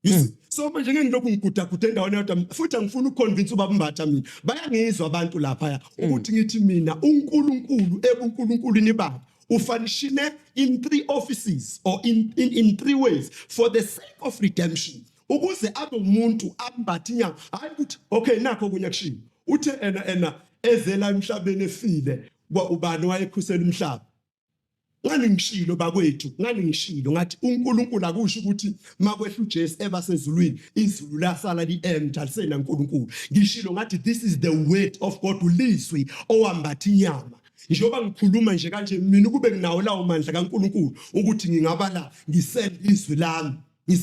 You see? So manje ngeke ngilokhu ngigudaguda endaweni eyodwa futhi angifuni ukuconvince ubaba Mbatha mina bayangizwa abantu lapha ukuthi ngithi mina uNkulunkulu ebuNkulunkulwini bakhe ufanishine in three offices or in three ways for the sake of redemption ukuze abe umuntu ambathe inyama hayi ukuthi okay nakho okunye kushiwo uthe ena ezela emhlabeni efile kwa ubani wayekhusela umhlaba ngani ngishilo bakwethu ngani ngishilo ngathi uNkulunkulu akusho ukuthi makwehla uJesu eba sezulwini izulu lasala li-empty alisena uNkulunkulu ngishilo ngathi this is the word of God ulizwi owambatha inyama njengoba ngikhuluma nje kanje mina kube nginawo lawo mandla kaNkulunkulu ukuthi ngingaba la ngisend izwi lami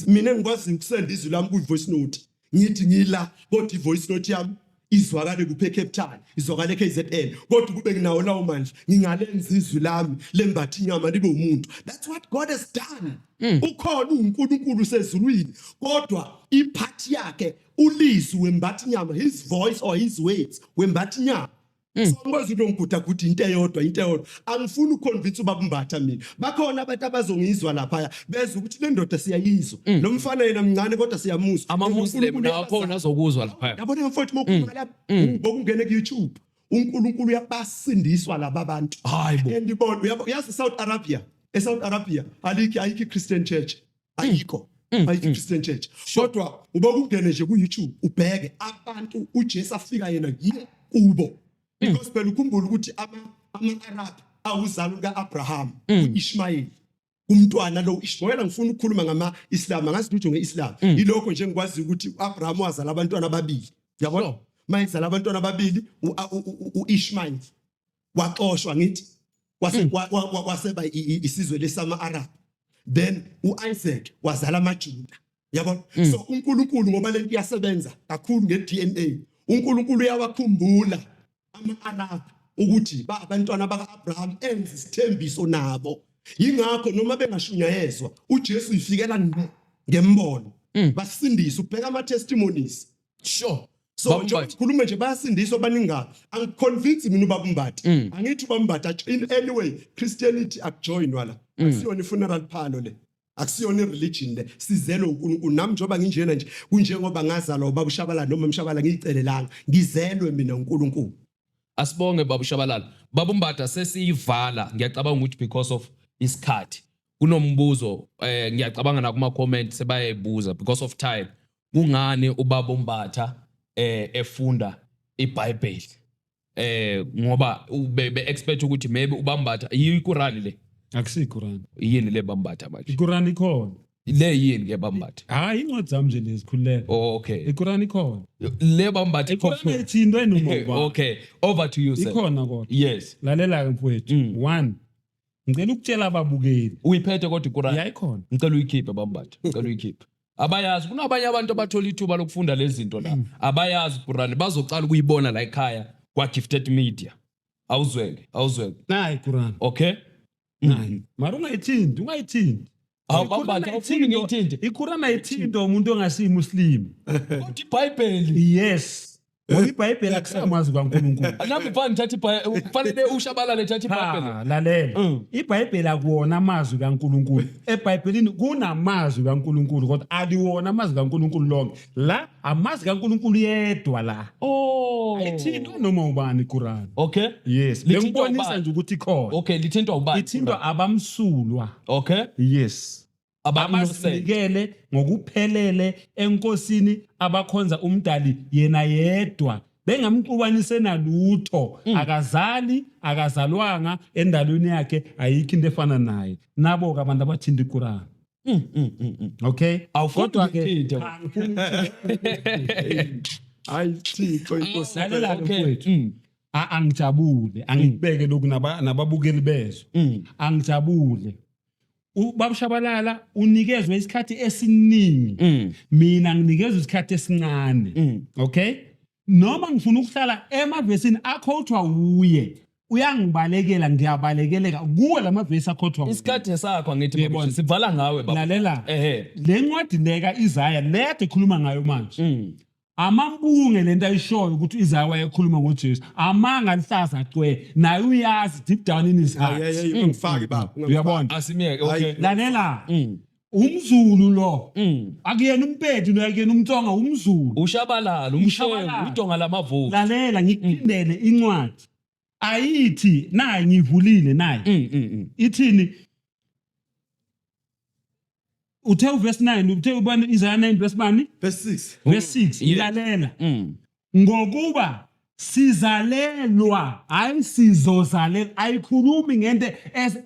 mina engikwazi ukusenda izwi lami kuyi-voice note ngithi ngila kodwa i-voice note yami izwakale kuphi eCape Town izwakale eKZN kodwa kube nginawo lawo mandla ngingalenza izwi lami lembatha inyama libe umuntu that's what God has done ukhona uNkulunkulu sezulwini kodwa iphathi yakhe ulizwi wembatha inyama his voice or his words wembatha inyama So angikwazi ukuthi ngigudaguda into eyodwa into eyodwa angifuni ukuconvince ubaba Mbatha mina bakhona abantu abazongizwa lapha bezwe ukuthi le ndoda siyayizwa lo mfana yena mncane kodwa siyamuzwa Ama-Muslim uNkulunkulu nawakhona azokuzwa lapha. yabona mfowethu mawukhuluma lapha bokungena ku YouTube uNkulunkulu uyabasindiswa laba bantu Hayi bo. and ibona uyabo yazi South Arabia eSouth Arabia alikho ayikho iChristian church ayikho ayikho iChristian church kodwa uba kungene nje ku YouTube ubheke abantu uJesu afika yena yiye kubo because phela ukhumbula ukuthi ama ama-Arab awuzalo kaAbraham uIshmael umntwana lo Ishmael ngifuna ukukhuluma ngama Islam angazi lutho ngeIslam ilokho nje ngikwazi ukuthi uAbraham wazala abantwana ababili yabona mayezala abantwana ababili uIshmael waxoshwa ngithi wase waseba isizwe lesama Arab then uIsaac wazala amaJuda yabona so uNkulunkulu ngoba lento iyasebenza kakhulu ngeDNA uNkulunkulu uyawakhumbula ama-Arab ukuthi ba abantwana baka-Abraham enza isithembiso nabo yingakho noma bengashunyayezwa uJesu uyifikela ngqo ngembono basindise ubheka ama testimonies Sure. So Baba njengoba Mbatha. ngikhuluma nje bayasindiswa abaningi angiconvince mina ubaba Mbatha angithi ubaba Mbatha in any way Christianity akujoinwa la akusiyona ifuneral parlor le akusiyona ireligion le sizelwe uNkulunkulu nami njengoba nginjena nje kunjengoba ngazalwa ubaba uShabalala noma uMshabalala ngiyicelelanga ngizelwe mina uNkulunkulu Asibonge baba Shabalala. Baba Mbatha sesiyivala ngiyacabanga ukuthi because of isikhathi. Kunombuzo ngiyacabanga na kuma comment sebayayibuza because of time. Kungani ubaba uMbatha efunda iBhayibheli? Ngoba be expect ukuthi maybe uBambatha yiQuran le. Akusiyi Quran. Yini le Bambatha manje? IQuran ikhona. Le yini ke Bambatha? Hayi, incwadi zami nje lezi, khululeka. Oh, okay. IQuran ikhona. Le Bambatha. IQuran ayithintwa noma ubani. Okay, over to you sir. Ikhona kodwa. Yes. Lalela ke mfowethu. One. Ngicela ukutshela ababukeli. Uyiphethe kodwa iQuran? Ya, ikhona. Ngicela uyikhiphe Bambatha. Ngicela uyikhiphe. Abayazi, kunabanye abantu abathola ithuba lokufunda lezi zinto la. Abayazi iQuran, bazocala ukuyibona la ekhaya kwa Gifted Media. Awuzweke, awuzweke. Nayi iQuran. Okay? Nayi. Mara ungayithinti, ungayithinti. Awu Bambatha, awufuni ngiyithinte. IQuran ayithintwa umuntu ongasiyimuslim. Kodwa iBhayibheli. Yes. Ngoba iBhayibheli akusamazi kaNkulunkulu. Nami mfana ngithatha iBhayibheli, kufanele ushabalale ethatha iBhayibheli. Ha, lalela. IBhayibheli akuwona amazwi kaNkulunkulu. EBhayibhelini kunamazwi kaNkulunkulu kodwa aliwona amazwi kaNkulunkulu lonke. La amazwi kaNkulunkulu yedwa la. Oh. Ayithintwa noma ubani iQuran. Okay. Yes. Lithintwa Bengibonisa ubani? nje ukuthi ikhona. Okay, lithintwa ubani? Ithintwa abamsulwa. Okay. Yes. Aba-innocent. Abasinikele ngokuphelele enkosini, abakhonza umdali yena yedwa bengamxubanise nalutho. Akazali, akazalwanga, endalweni yakhe ayikho into efana naye. Nabo ke abantu abathinta iQuran. Okay. Awufuni Kodwa ke ukuthinte. angifuni. Hayi Thixo inkosi. Lalela ke Okay. mfowethu. Angijabule, angikubeke lokhu nababukeli bezwe. Angijabule. Ubabushabalala unikezwe isikhathi esiningi. Mina nginikezwe isikhathi esincane. Okay? Noma ngifuna ukuhlala emavesini akhothwa uye. Uyangibalekela, ngiyabalekeleka kuwe lamavesi akhothwa uye. Isikhathi sakho angithi Yebo. baba, sivala ngawe baba. Lalela. Ehhe. Le ncwadi leka Isaya le ade ekhuluma ngayo manje. Amampunge lento ayishoyo ukuthi Isaya wayekhuluma ngoJesu. Amanga alihlaza cwe. Naye uyazi deep down in his heart. Hayi hayi, ungifaki baba. Uyabona? Asimiyeke, okay. Hayi. Lalela. Umzulu lo. Akuyena umpethu lo, akuyena umtsonga, umzulu. Ushabalala, umshengu, Ushabalala. udonga lamavuvu. Lalela ngikuphindele incwadi. Ayithi nayi ngivulile nayi. Ithini? Uthe uverse 9, uthe ubani Isaiah 9 verse bani? Verse 6. Verse 6. Yes. Lalela. Ngokuba sizalelwa, hayi sizozalelwa, ayikhulumi ngento as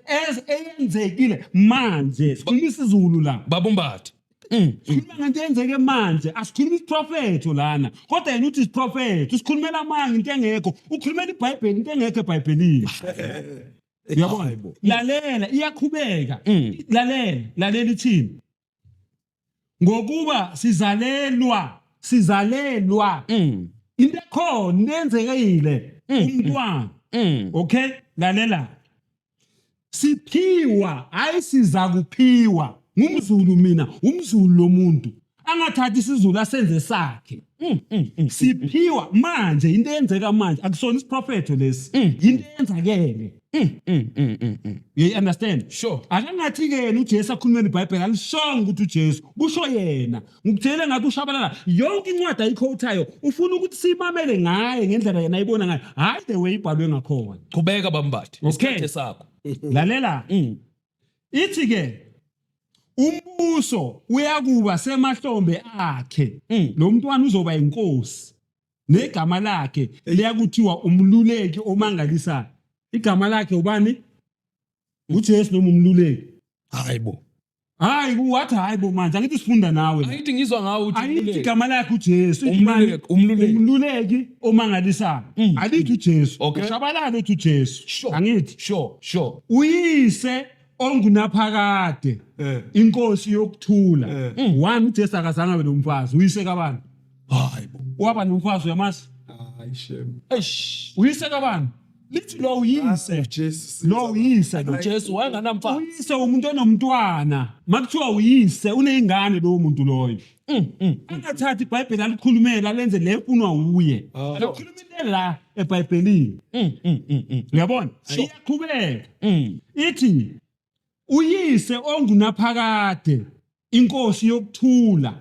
eyenzekile manje. Sikhuluma isiZulu la. Babumbatha. Sikhuluma ngento eyenzeke manje, asikhulumi isiprofetho lana. Kodwa yena uthi isiprofetho, usikhulumela amanga into engekho, ukhulumela iBhayibheli into engekho eBhayibhelini. Uyabona? Lalela, iyaqhubeka. Lalela, lalela ithini? Ngokuba sizalelwa, sizalelwa. Into ekhona yenzekile umntwana. Okay? Lalela. Siphiwa, hayi siza kuphiwa. Ngumzulu mina, umzulu lomuntu. Angathathi isiZulu asenze sakhe. Siphiwa manje into eyenzeka manje akusona isiprofetho lesi. Into eyenzakele. You understand? Sure. Akangathi ke yena uJesu akhulumela iBhayibheli alishongo ukuthi uJesu kusho yena. Ngikutshele ngathi ushabalala yonke incwadi ayikhothayo ufuna ukuthi simamele ngaye ngendlela yena ayibona ngayo. Hayi the way ibhalwe ngakhona. Qhubeka Bambatha. Okay. Isikhathi sakho. Lalela. Ithi ke umbuso uyakuba semahlombe akhe. Lo mntwana uzoba inkosi. Negama lakhe liyakuthiwa umluleki omangalisayo. Igama lakhe ubani? uJesu noma umluleki. Hayibo. Hayi wathi hayibo manje angithi sifunda nawe. la. Angithi ngizwa ngawe uthi Angithi umluleki. igama lakhe uJesu. Ithi Umluleki, mani? umluleki. Umluleki omangalisayo. Alithi uJesu. Okay. Ushabalala uthi uJesu. Sure. Angithi Sure, sure. uyise ongunaphakade inkosi yokuthula. One uJesu akazange abe nomfazi, uyise kabani? Hayibo. Waba nomfazi uyamazi? Hayi shem. Eish. Uyise kabani? Lithi lo uyise. Jesu. Lo uyise lo. Jesu wayenganamfazi. Uyise umuntu onomntwana. Makuthiwa uyise uneyingane lowo muntu loyo. Angathathi iBhayibheli alikhulumele alenze le efunwa uye. Alikhuluma into la eBhayibhelini. Uyabona? Iyaqhubeka. Ithi uyise ongunaphakade inkosi yokuthula.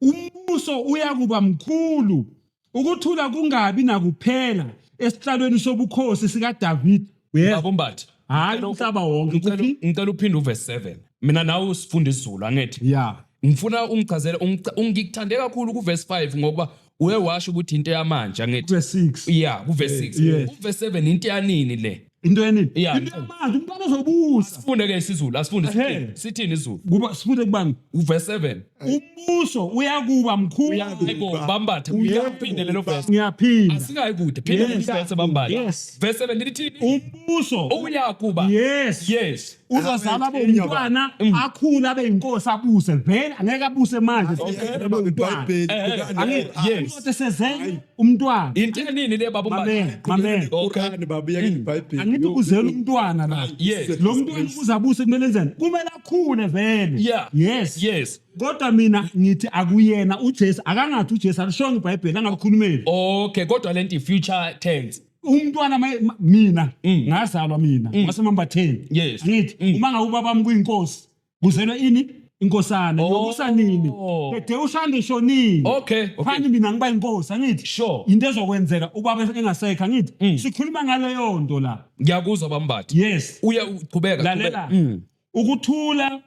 Umbuso uyakuba mkhulu, ukuthula kungabi nakuphela esihlalweni sobukhosi sikaDavid. Uyezwa? Babumbatha. Hayi umhlaba wonke kuphi? Ngicela uphinde uverse 7. Mina nawe usifunda isiZulu angithi. Yeah. Ngifuna ungichazele ngikuthande kakhulu kuverse 5 ngoba uye washo ukuthi into yamanje angithi. Verse 6. Yeah, kuverse 6. Yes. Uverse 7 into yanini le? Into yanini? Yeah. Into yamanje umntwana ozobusa. Sifunde ke isiZulu, asifunde Ehhe. sithini? Sithini isiZulu? Kuba sifunde kubani? Uverse 7. Umbuso uyakuba mkhulu. Hayibo bambatha. Uyaphinde lelo verse. Ngiyaphinda. Asingayi kude. Phinde Yes. lelo verse bambatha. Yes. Verse 7 lithini? Umbuso. Uyakuba. Yes. Yes. Uzozalwa abe umntwana akhule abe inkosi abuse vele angeke abuse manje. Umntwana. iBhayibheli Angithi Yes. uzothi sezele umntwana. Into yanini le baba Mamela, mamela. Okay. Qur'an baba yeke iBhayibheli. Angithi uzela umntwana la. Yes. Lo mntwana ukuze abuse kumele enzeni? Kumele akhule vele. Yeah. Yes. Yes. Kodwa mina ngithi akuyena uJesu akangathi uJesu alishongo iBhayibheli angakukhulumeli. Okay, kodwa lento i-future tense. Umntwana mina ngazalwa mina ngasemambatheni. Yes. Angithi uma ngabe ubaba wami kuyinkosi kuzelwe ini inkosana Oh. yobusa nini? Bede ushande shonile. Okay, okay. Phani mina ngiba inkosi angithi. Sure. Into ezokwenzeka ubaba engasekho angithi. Sikhuluma ngaleyo nto la. Ngiyakuzwa bambatha. Yes. Uya uqhubeka. Lalela. qhubeka. Ukuthula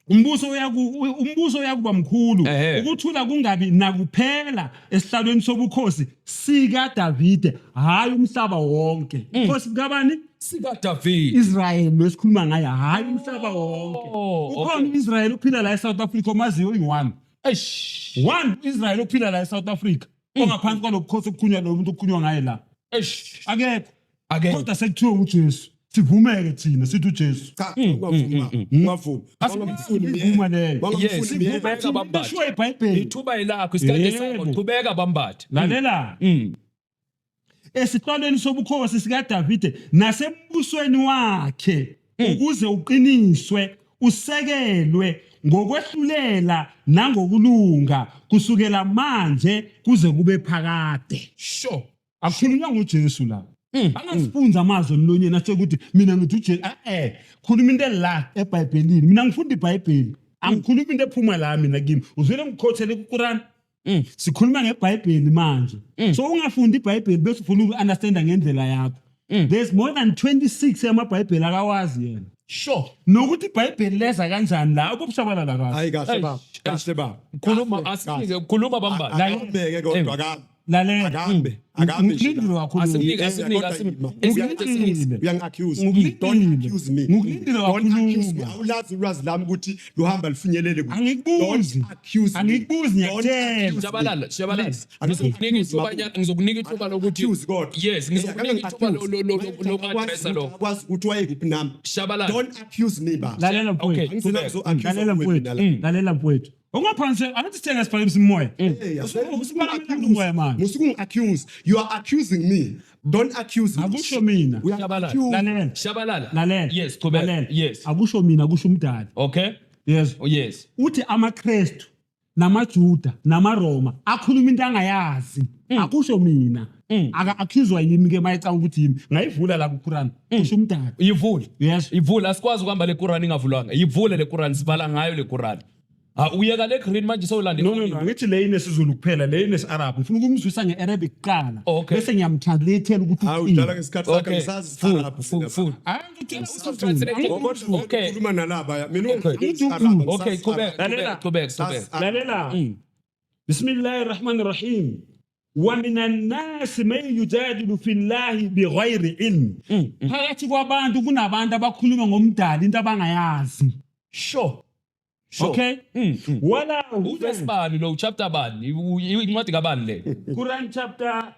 umbuso uyaku umbuso uyakuba mkhulu ukuthula kungabi nakuphela esihlalweni sobukhosi sika Davide hayi umhlaba wonke inkosi kabani Sika David. Israel lesikhuluma ngaye hayi umhlaba wonke Oh, ukhona uIsrael uphila la eSouth Africa omaziyo uyi-one Eish. one Israel uphila la eSouth Africa ongaphansi kwalobukhosi obukhulunywa lo muntu okukhulunywa ngaye la Eish. akekho Akekho. kodwa sekuthiwe uJesu sivumeke thina sithi uJesu Cha, ungavuma. Ungavuma. Asivuma leyo. Yes. Qhubeka bambatha. Eshiwo iBhayibheli Ithuba elakho isikhathi sakho Yebo. qhubeka bambatha. lalela esihlalweni sobukhosi sikaDavide nasembusweni wakhe ukuze uqiniswe usekelwe ngokwehlulela nangokulunga kusukela manje kuze kube phakade Sure. akukhulunywa ngoJesu la angasifunza amazwi emlonyeni asho ukuthi mina ngithi uJesu eh khuluma into la eBhayibhelini mina ngifunda iBhayibheli angikhulumi into ephuma la mina kimi uzwile ngikhothele kuQuran sikhuluma ngeBhayibheli manje so ungafundi iBhayibheli bese ufuna uku-understanda ngendlela yakho there's more than 26 yamaBhayibheli akawazi yena Sure. nokuthi iBhayibheli leza kanjani la ubushabalala kahle Hayi kahle baba. Kahle baba. Khuluma asinike khuluma bambatha. Akambeke kodwa akambe. lalela Akambe. Akambe. Ngilindile kakhulu. Asinike asinike asinike. Ngilindile. Uyangi-accuse. Ngilindile. Don't accuse me. Ngilindile Don't accuse me. wakhuluma. Awulazi ulwazi lami ukuthi luhamba lufinyelele kuphi. Angikubuzi. Don't accuse me. Angikubuzi, Don't ngiyakutshela. accuse me. Shabalala, shabalala. Accuse Ngizokunika ithuba nyana, ngizokunika ithuba lokuthi Accuse kodwa. Yes, ngizokunika ithuba loku-addressa lokho. Akwazi ukuthi wayekuphi nami. Shabalala. Don't accuse me baba. Lalela Okay. mfowethu. Qhubeka. Lalela mfowethu. Lalela mfowethu. Ungaphansi angithi sithenga siphakamisa umoya. Usiphakamisa umoya manje. Musukungi-accuse. You are accusing me. Don't accuse me. Akusho mina. Shabalala. Uyangi-accuse. Lalela. Shabalala. Lalela. Yes, qhubeka. Lalela. Yes. Akusho mina kusho umdali. Okay. Yes. Oh, yes. Uthi amaKristu namaJuda namaRoma akhuluma into angayazi. Akusho mina. Aka accuswa yimi ke mayicanga ukuthi yimi. Ngayivula la kuQuran. Kusho umdali. Yivule. Yes. Ivule asikwazi ukuhamba le Quran ingavulwanga. Yivule le Quran sibala ngayo le Quran. Ha uyeka le green manje sewulande. No no no angithi le inesizulu kuphela le inesi-Arab ngifuna ukumzwisa nge-Arabic kuqala Okay. bese ngiyamtranslathela ukuthi Hawu uthini. udlala ngesikhathi sakhe Okay. ngisazi Full, isiArab full, mina. full. Hayi, ngitshela Usutranslate- isiZulu. Okay. Khuluma nalaba mina Okay. ungisiArab, Okay, ngisazi qhubeka, isiArab. Lalela. qhubeka, qhubeka, qhubeka. Lalela. Bismillahir Rahmanir Rahim. Wa minan nasi man yujadilu fillahi bighayri ilm. Phakathi kwabantu kunabantu abakhuluma ngomdali into abangayazi. Sure. Sure. Okay? Wala Uverse bani lo chapter bani? Incwadi kabani le? Quran chapter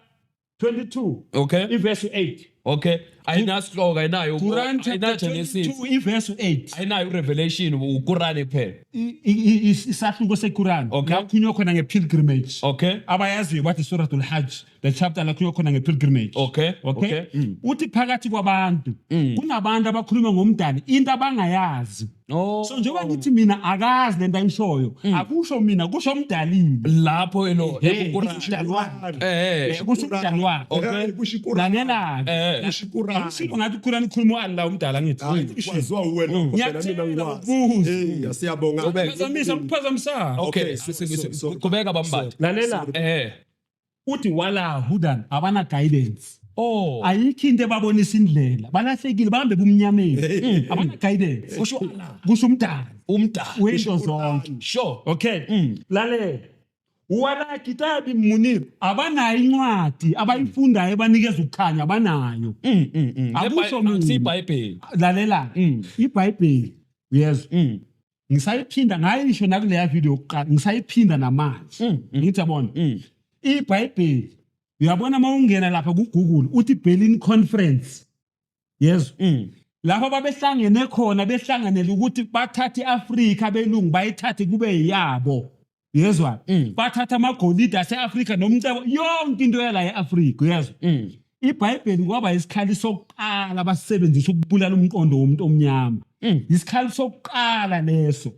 22 Okay. iverse 8. Okay. Ayinasihloko ayinayo. Quran chapter Ayina Genesis. 22 iverse 8. Ayinayo Revelation uQuran kuphela. Isahluko seQuran. Okay. La kukhulunywa khona nge-pilgrimage. Okay. Abayaziyo bathi Suratul Hajj, the chapter la kukhulunywa khona nge-pilgrimage. Okay. Okay. Uthi phakathi kwabantu kunabantu abakhuluma ngomdali into abangayazi. Oh. So njengoba ngithi mina akazi lento ayishoyo, akusho mina kusho umdalile. Lapho elo ekuQuran. Umdali wakhe. Eh. Kusho umdali wakhe. Okay. Kusho iQuran. Lalela. Eh. Kusho iQuran. Akusho ngathi uQuran ikhuluma u-Allah umdala ngithi. Hayi, kwaziwa uwe lokho phela mina Ngiyakutshela ngikwazi. ukubuza. Eh, siyabonga. Phazamisa, ukuphazamisa. Okay. Okay, so- Qhubeka bambatha. Lalela. Eh. Uthi wala hudan abana guidance. Oh. Ayikho into ebabonisa indlela, balahlekile, bahambe ebumnyameni, abana guidance. Kusho Allah. Kusho umdali. Umdali. Wento zonke. Sure. Okay. Lalela. Wala kitabi munir, abanayo incwadi abayifundayo ebanikeza ukukhanya, abanayo. Akusho mina. IBhayibheli. Lalela. IBhayibheli. Uyezwa? Ngisayiphinda ngayisho nakuleya video yokuqala, ngisayiphinda namanje. Ngithi yabona. IBhayibheli uyabona uma ungena lapha ku-Google uthi Berlin Conference. Yezwa? Lapho babehlangene khona behlanganele ukuthi bathathe iAfrika belungu bayithathe kube yabo. Yezwa? Bathatha amagolide aseAfrika nomcebo yonke into yala eAfrika, uyezwa? IBhayibheli kwaba isikhali sokuqala abasebenzisa ukubulala umqondo womuntu omnyama. Isikhali sokuqala leso.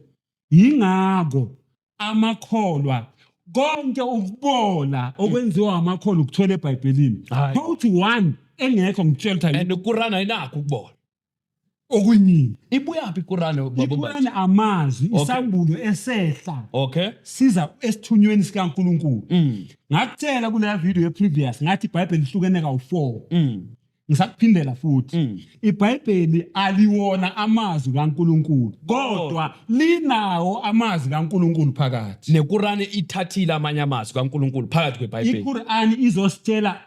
Yingakho amakholwa konke ukubola okwenziwa amakholwa ukuthola eBhayibhelini. Hayi. Uthi one engekho ngitshela ukuthi And iQuran ayinakho ukubola. okunyini. Ibuyaphi iQuran baba? IQuran amazwi isambulo esehla Okay. siza esithunyweni sikaNkuluNkulu. Ngakutshela kuleya video ye-previous ngathi iBhayibheli lihlukene kawu-4. Ngisakuphindela futhi. IBhayibheli aliwona amazwi kaNkuluNkulu, kodwa linawo amazwi kaNkuluNkulu phakathi. NeQuran ithathile amanye amazwi kaNkuluNkulu phakathi kweBhayibheli. IQuran izositshela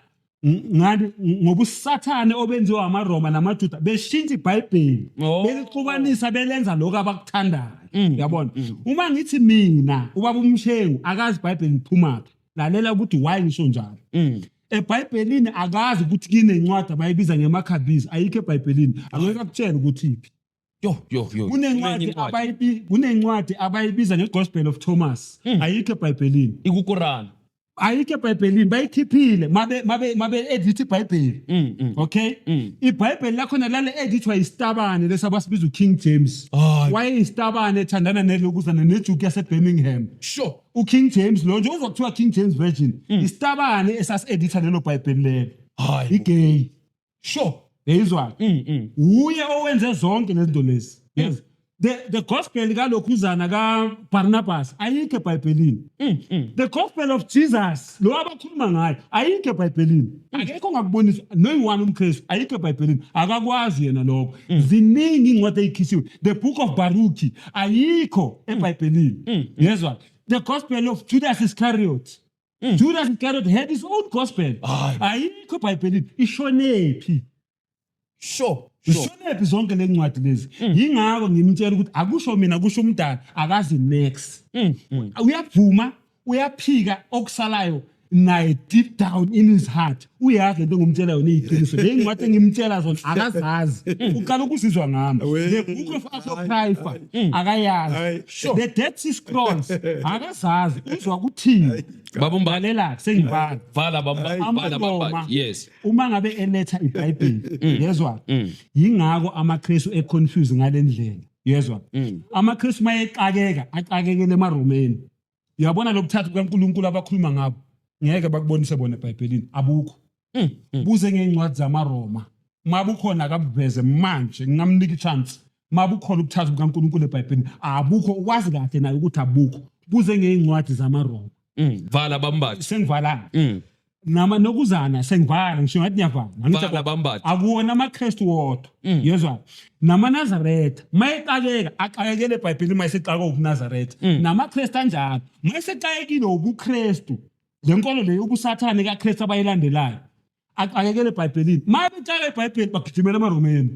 ngani ngobusathane obenziwa amaRoma namaJuda beshintsha iBhayibheli belixubanisa belenza lokho abakuthandayo. Uyabona? Uma ngithi mina ubaba uMshengu akazi iBhayibheli liphumaphi, lalela ukuthi why ngisho njalo. EBhayibhelini akazi ukuthi kunencwadi abayibiza ngemaCabees, ayikho eBhayibhelini, angeke akutshele ukuthi iphi. Yo yo yo. Kunencwadi abayibi kunencwadi abayibiza ngeGospel of Thomas, ayikho eBhayibhelini. IkuQuran. Ayikho eBhayibhelini, bayikhiphile mabe edit iBhayibheli. Okay? iBhayibheli lakhona lale edithwa isitabane lesabasibiza uKing James. Wayeyisitabane ethandana nelokuzana neJuke yaseBirmingham. Sure. uKing James lo nje uzokuthiwa King James Version. Isitabane esas-editha lelo Bhayibheli lelo. Hayi. Igay. Sure. Yeyizwa. Uye owenze zonke lezi zinto lezi. Yes. The gospel kalokhuzana kaBarnabas ayikho eBhayibhelini. The gospel of Jesus lo abakhuluma ngayo ayikho eBhayibhelini. Akekho ongakubonisa noyi-one umKristu ayikho eBhayibhelini. Akakwazi yena lokho. Ziningi incwadi ezikhisiwe. The book of Baruch ayikho eBhayibhelini. Yezwa. The gospel of Judas Iscariot. Judas Iscariot had his own gospel. Ayikho eBhayibhelini. Ishonephi? Sure. Sure. Ishonephi zonke le ncwadi lezi? Yingakho ngimtshela ukuthi akusho mina kusho umdala akazi next. Uyavuma, uyaphika okusalayo naye deep down in his heart uyazi lento engimtshela yona iyiqiniso. Le ncwadi engimtshela zona akazazi. Uqala ukuzizwa ngami. The book of Apocrypha akayazi. The Dead Sea Scrolls akazazi. Uzwa kuthini? Baba Mbatha. Lalela sengivala. Vala baba vala Amaroma baba. Yes. Uma ngabe eletha iBhayibheli, yezwa? Yingakho amaKristu econfuse ngalendlela, yezwa? AmaKristu mayexakeka, axakekele emaRomeni. Uyabona lokuthatha kukaNkuluNkulu abakhuluma ngabo, ngeke bakubonise bona eBhayibhelini, abukho. Buze ngencwadi zamaRoma. Mabukhona akabuveze manje, ngingamnika ichance. Mabukhona ukuthatha kukaNkuluNkulu eBhayibhelini, abukho, ukwazi kahle naye ukuthi abukho. Buze ngencwadi zamaRoma. Vala bambatha. Sengivala. Nama nokuzana sengivala, ngisho ngathi ngiyavala. Angithi Vala bambatha. Akuwona amaKristu wodwa. Yezwa. NamaNazaretha mayexakeka axakekele eBhayibhelini mayesexakwa ubuNazaretha. NamaKristu anjalo mayesexakekile ubuKristu. Le nkolo le yobusathane kaKristu abayilandelayo. Axakekele eBhayibhelini. Mayexakeka eBhayibhelini bagijimela emaRomeni.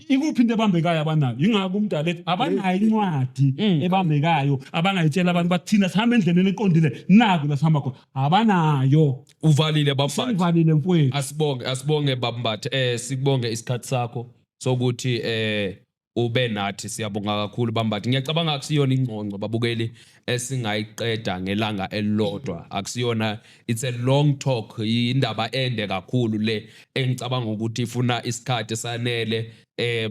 Ikuphi into ebambekayo abanayo? Yingakho umdala ethi abanayo incwadi ebambekayo abangayitshela abantu bathi thina sihamba endleleni eqondile naku la sihamba khona. Abanayo. Uvalile bambatha. Sengivalile mfowethu. Asibonge bambatha. Sikubonge isikhathi sakho sokuthi ube nathi, siyabonga kakhulu bambatha. Ngiyacabanga akusiyona ingqongqo babukeli esingayiqeda ngelanga elilodwa. Akusiyona, it's a long talk, indaba ende kakhulu le engicabanga ukuthi ifuna isikhathi esanele.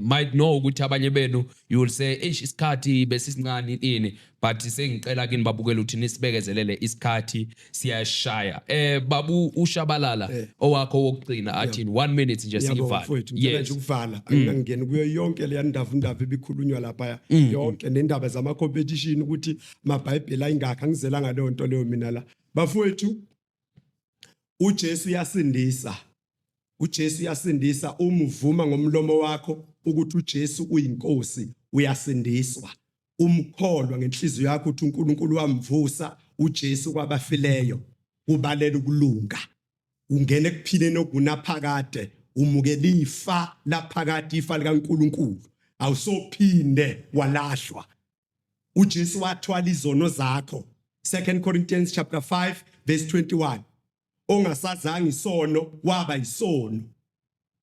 Might know ukuthi abanye benu you will say eish isikhathi besisincane ini, but sengicela kini babukeli ukuthi nisibekezelele, isikhathi siyashaya. Babu uShabalala, owakho wokugcina athini? 1 minute nje Ngiyabonga siyivale. mfowethu, ngicela nje ukuvala. Angingeni kuyo yonke leya ndavundava ebikhulunywa lapha yonke nendaba zama competition ukuthi amabhayibheli ayingakho, angizelanga leyo nto leyo mina la. Bafowethu, uJesu uyasindisa. uJesu uyasindisa uma uvuma ngomlomo wakho ukuthi uJesu uyinkosi uyasindiswa umkholwa ngenhliziyo yakho ukuthi uNkulunkulu wamvusa uJesu kwabafileyo kubalela ukulunga ungena ekuphileni okunaphakade umukela ifa laphakade ifa likaNkulunkulu awusophinde walahlwa uJesu wathwala izono zakho 2 Corinthians chapter 5 verse 21 ongasazange isono waba isono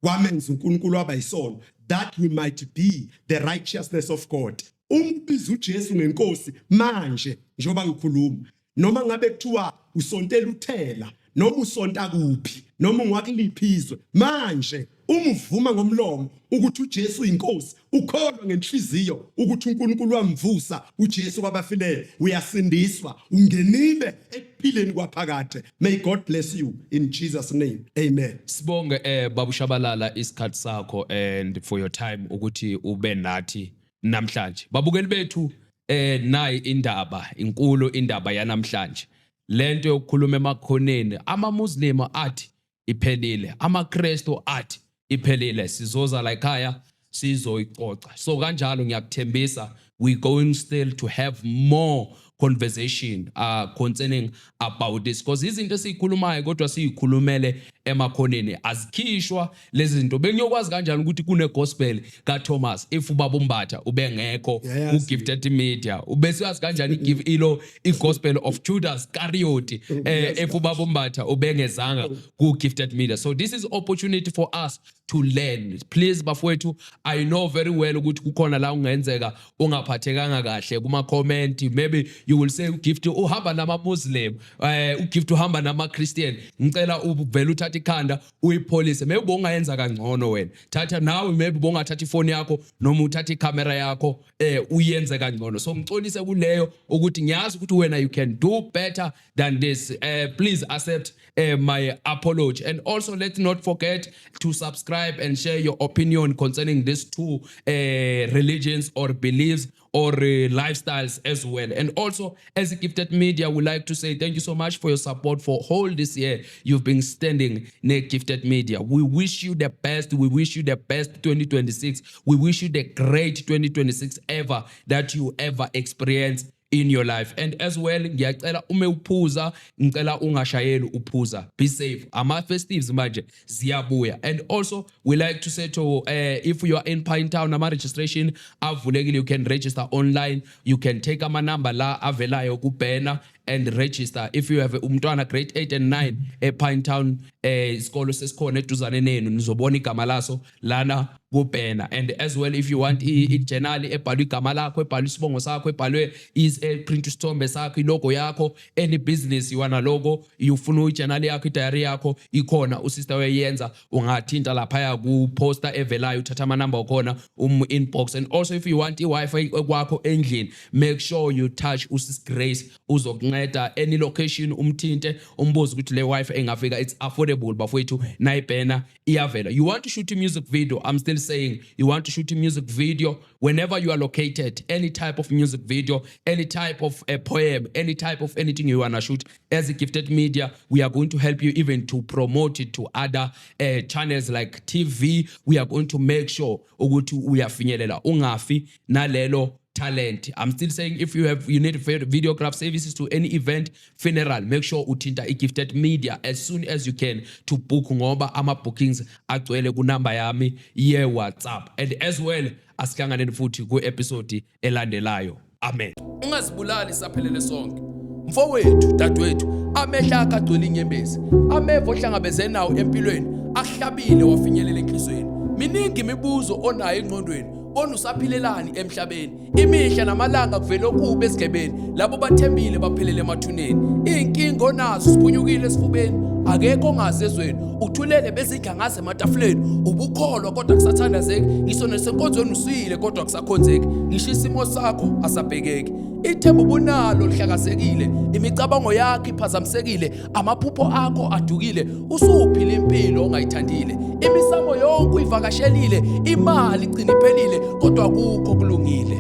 wamenza uNkulunkulu waba isono that we might be the righteousness of God uma ubiza uJesu ngenkosi manje njengoba ngikhuluma noma ngabe kuthiwa usontela uthela noma usonta kuphi noma ungakuliphi izwe manje uma uvuma ngomlomo ukuthi uJesu uyinkosi ukholwa ngenhliziyo ukuthi uNkulunkulu wamvusa uJesu kwabafileyo uyasindiswa ungenile ekuphileni kwaphakade may God bless you in Jesus name amen Sibonge Babu Shabalala isikhathi sakho and for your time ukuthi ube nathi namhlanje. Babukeli bethu nayi indaba inkulu indaba yanamhlanje. Lento yokukhuluma emakhoneni ama Muslim athi iphelile, amaKristu athi iphelile. Sizoza la ekhaya sizoyixoxa. So kanjalo ngiyakuthembisa we going still to have more conversation concerning about this because izinto esizikhulumayo kodwa siyikhulumele emakhoneni azikhishwa lezi zinto. Bengiyokwazi kanjani ukuthi kune gospel kaThomas if ubaba uMbatha ubengekho Yayazi. ku Gifted Media? Ubesiyazi kanjani give ilo i gospel of Judas Iscariot if ubaba uMbatha ubengezanga ku Gifted Media? So this is opportunity for us to learn. Please bafowethu, I know very well ukuthi kukhona la ungenzeka ungaphathekanga kahle kuma comment. Maybe you will say uGift uhamba nama Muslim, uGift uhamba nama Christian. Ngicela uvele uthathe ikhanda uyipholise. Maybe bongayenza kangcono wena, thatha nawe, maybe bongathatha ifoni yakho noma uthathe ikhamera yakho uyenze kangcono. So ngixolise kuleyo ukuthi ngiyazi ukuthi wena you can do better than this. Please accept my apology. And also let's not forget to subscribe and share your opinion concerning these two religions or beliefs or lifestyles as well. And also, as a Gifted Media, we like to say thank you so much for your support for whole this year. You've been standing near Gifted Media. We wish you the best. We wish you the best 2026. We wish you the great 2026 ever that you ever experience in your life. And as well, ngiyacela ume uphuza, ngicela ungashayeli uphuza. Be safe. Ama festives manje ziyabuya. And also we like to say to if you are in Pinetown, ama registration avulekile. You can register online. You can take ama number la avelayo ku banner and register. If you have umntwana grade 8 and 9 ePinetown, isikolo sesikhona eduzane nenu, nizobona igama laso lana ku-banner. And as well, if you want i-journal ebhalwe igama lakho, ebhalwe isibongo sakho, ebhalwe is print isithombe sakho, ilogo yakho, any business you wanna logo, ufuna i-journal yakho, i-diary yakho ikhona, usister uyayenza. Ungathinta laphaya ku-poster evelayo, uthatha amanamba wakhona inbox. And also if you want i-Wi-Fi kwakho endlini, make sure you touch usis Grace, uzokunceda. Any location umthinte, umbuze ukuthi le Wi-Fi engafika. It's affordable bafowethu, nayi-banner iyavela. You want to shoot a music video, I'm still saying you want to shoot a music video whenever you are located, any type of music video, any type of a poem, any type of anything you wanna shoot, as a Gifted Media we are going to help you even to promote it to other channels like TV. We are going to make sure ukuthi uyafinyelela, ungafi nalelo talent. I'm still saying if you need videograph services to any event, funeral, make sure uthinta i-Gifted Media as soon as you can to book, ngoba ama-bookings agcwele kunamba yami ye-WhatsApp. And as well, asihlanganeni futhi ku-episode elandelayo. Amen. Ungazibulali saphelele sonke. Mfowethu, dadewethu, amehlo akho agcwele inyembezi. Ameva ohlangabeze nawo empilweni akuhlabile wafinyelela enhliziyweni. Miningi imibuzo onayo engqondweni. Bona usaphilelani emhlabeni? Imihla namalanga kuvele okubi esigebeni. Labo bathembile baphelele emathuneni. Inkinga onazo siphunyukile esifubeni. Akekho ongazi ezweni. Uthulele bezidla ngaze ematafuleni. Ubukholwa kodwa kusathandazeki. Ngisho nesenkonzweni usuyile kodwa kusakhonzeki. Ngisho isimo sakho asabhekeki. Ithemba ubunalo lihlakazekile, imicabango yakho iphazamisekile, amaphupho akho adukile, usuphila impilo ongayithandile. Imisamo yonke uyivakashelile, imali igcina iphelile, kodwa akukho kulungile.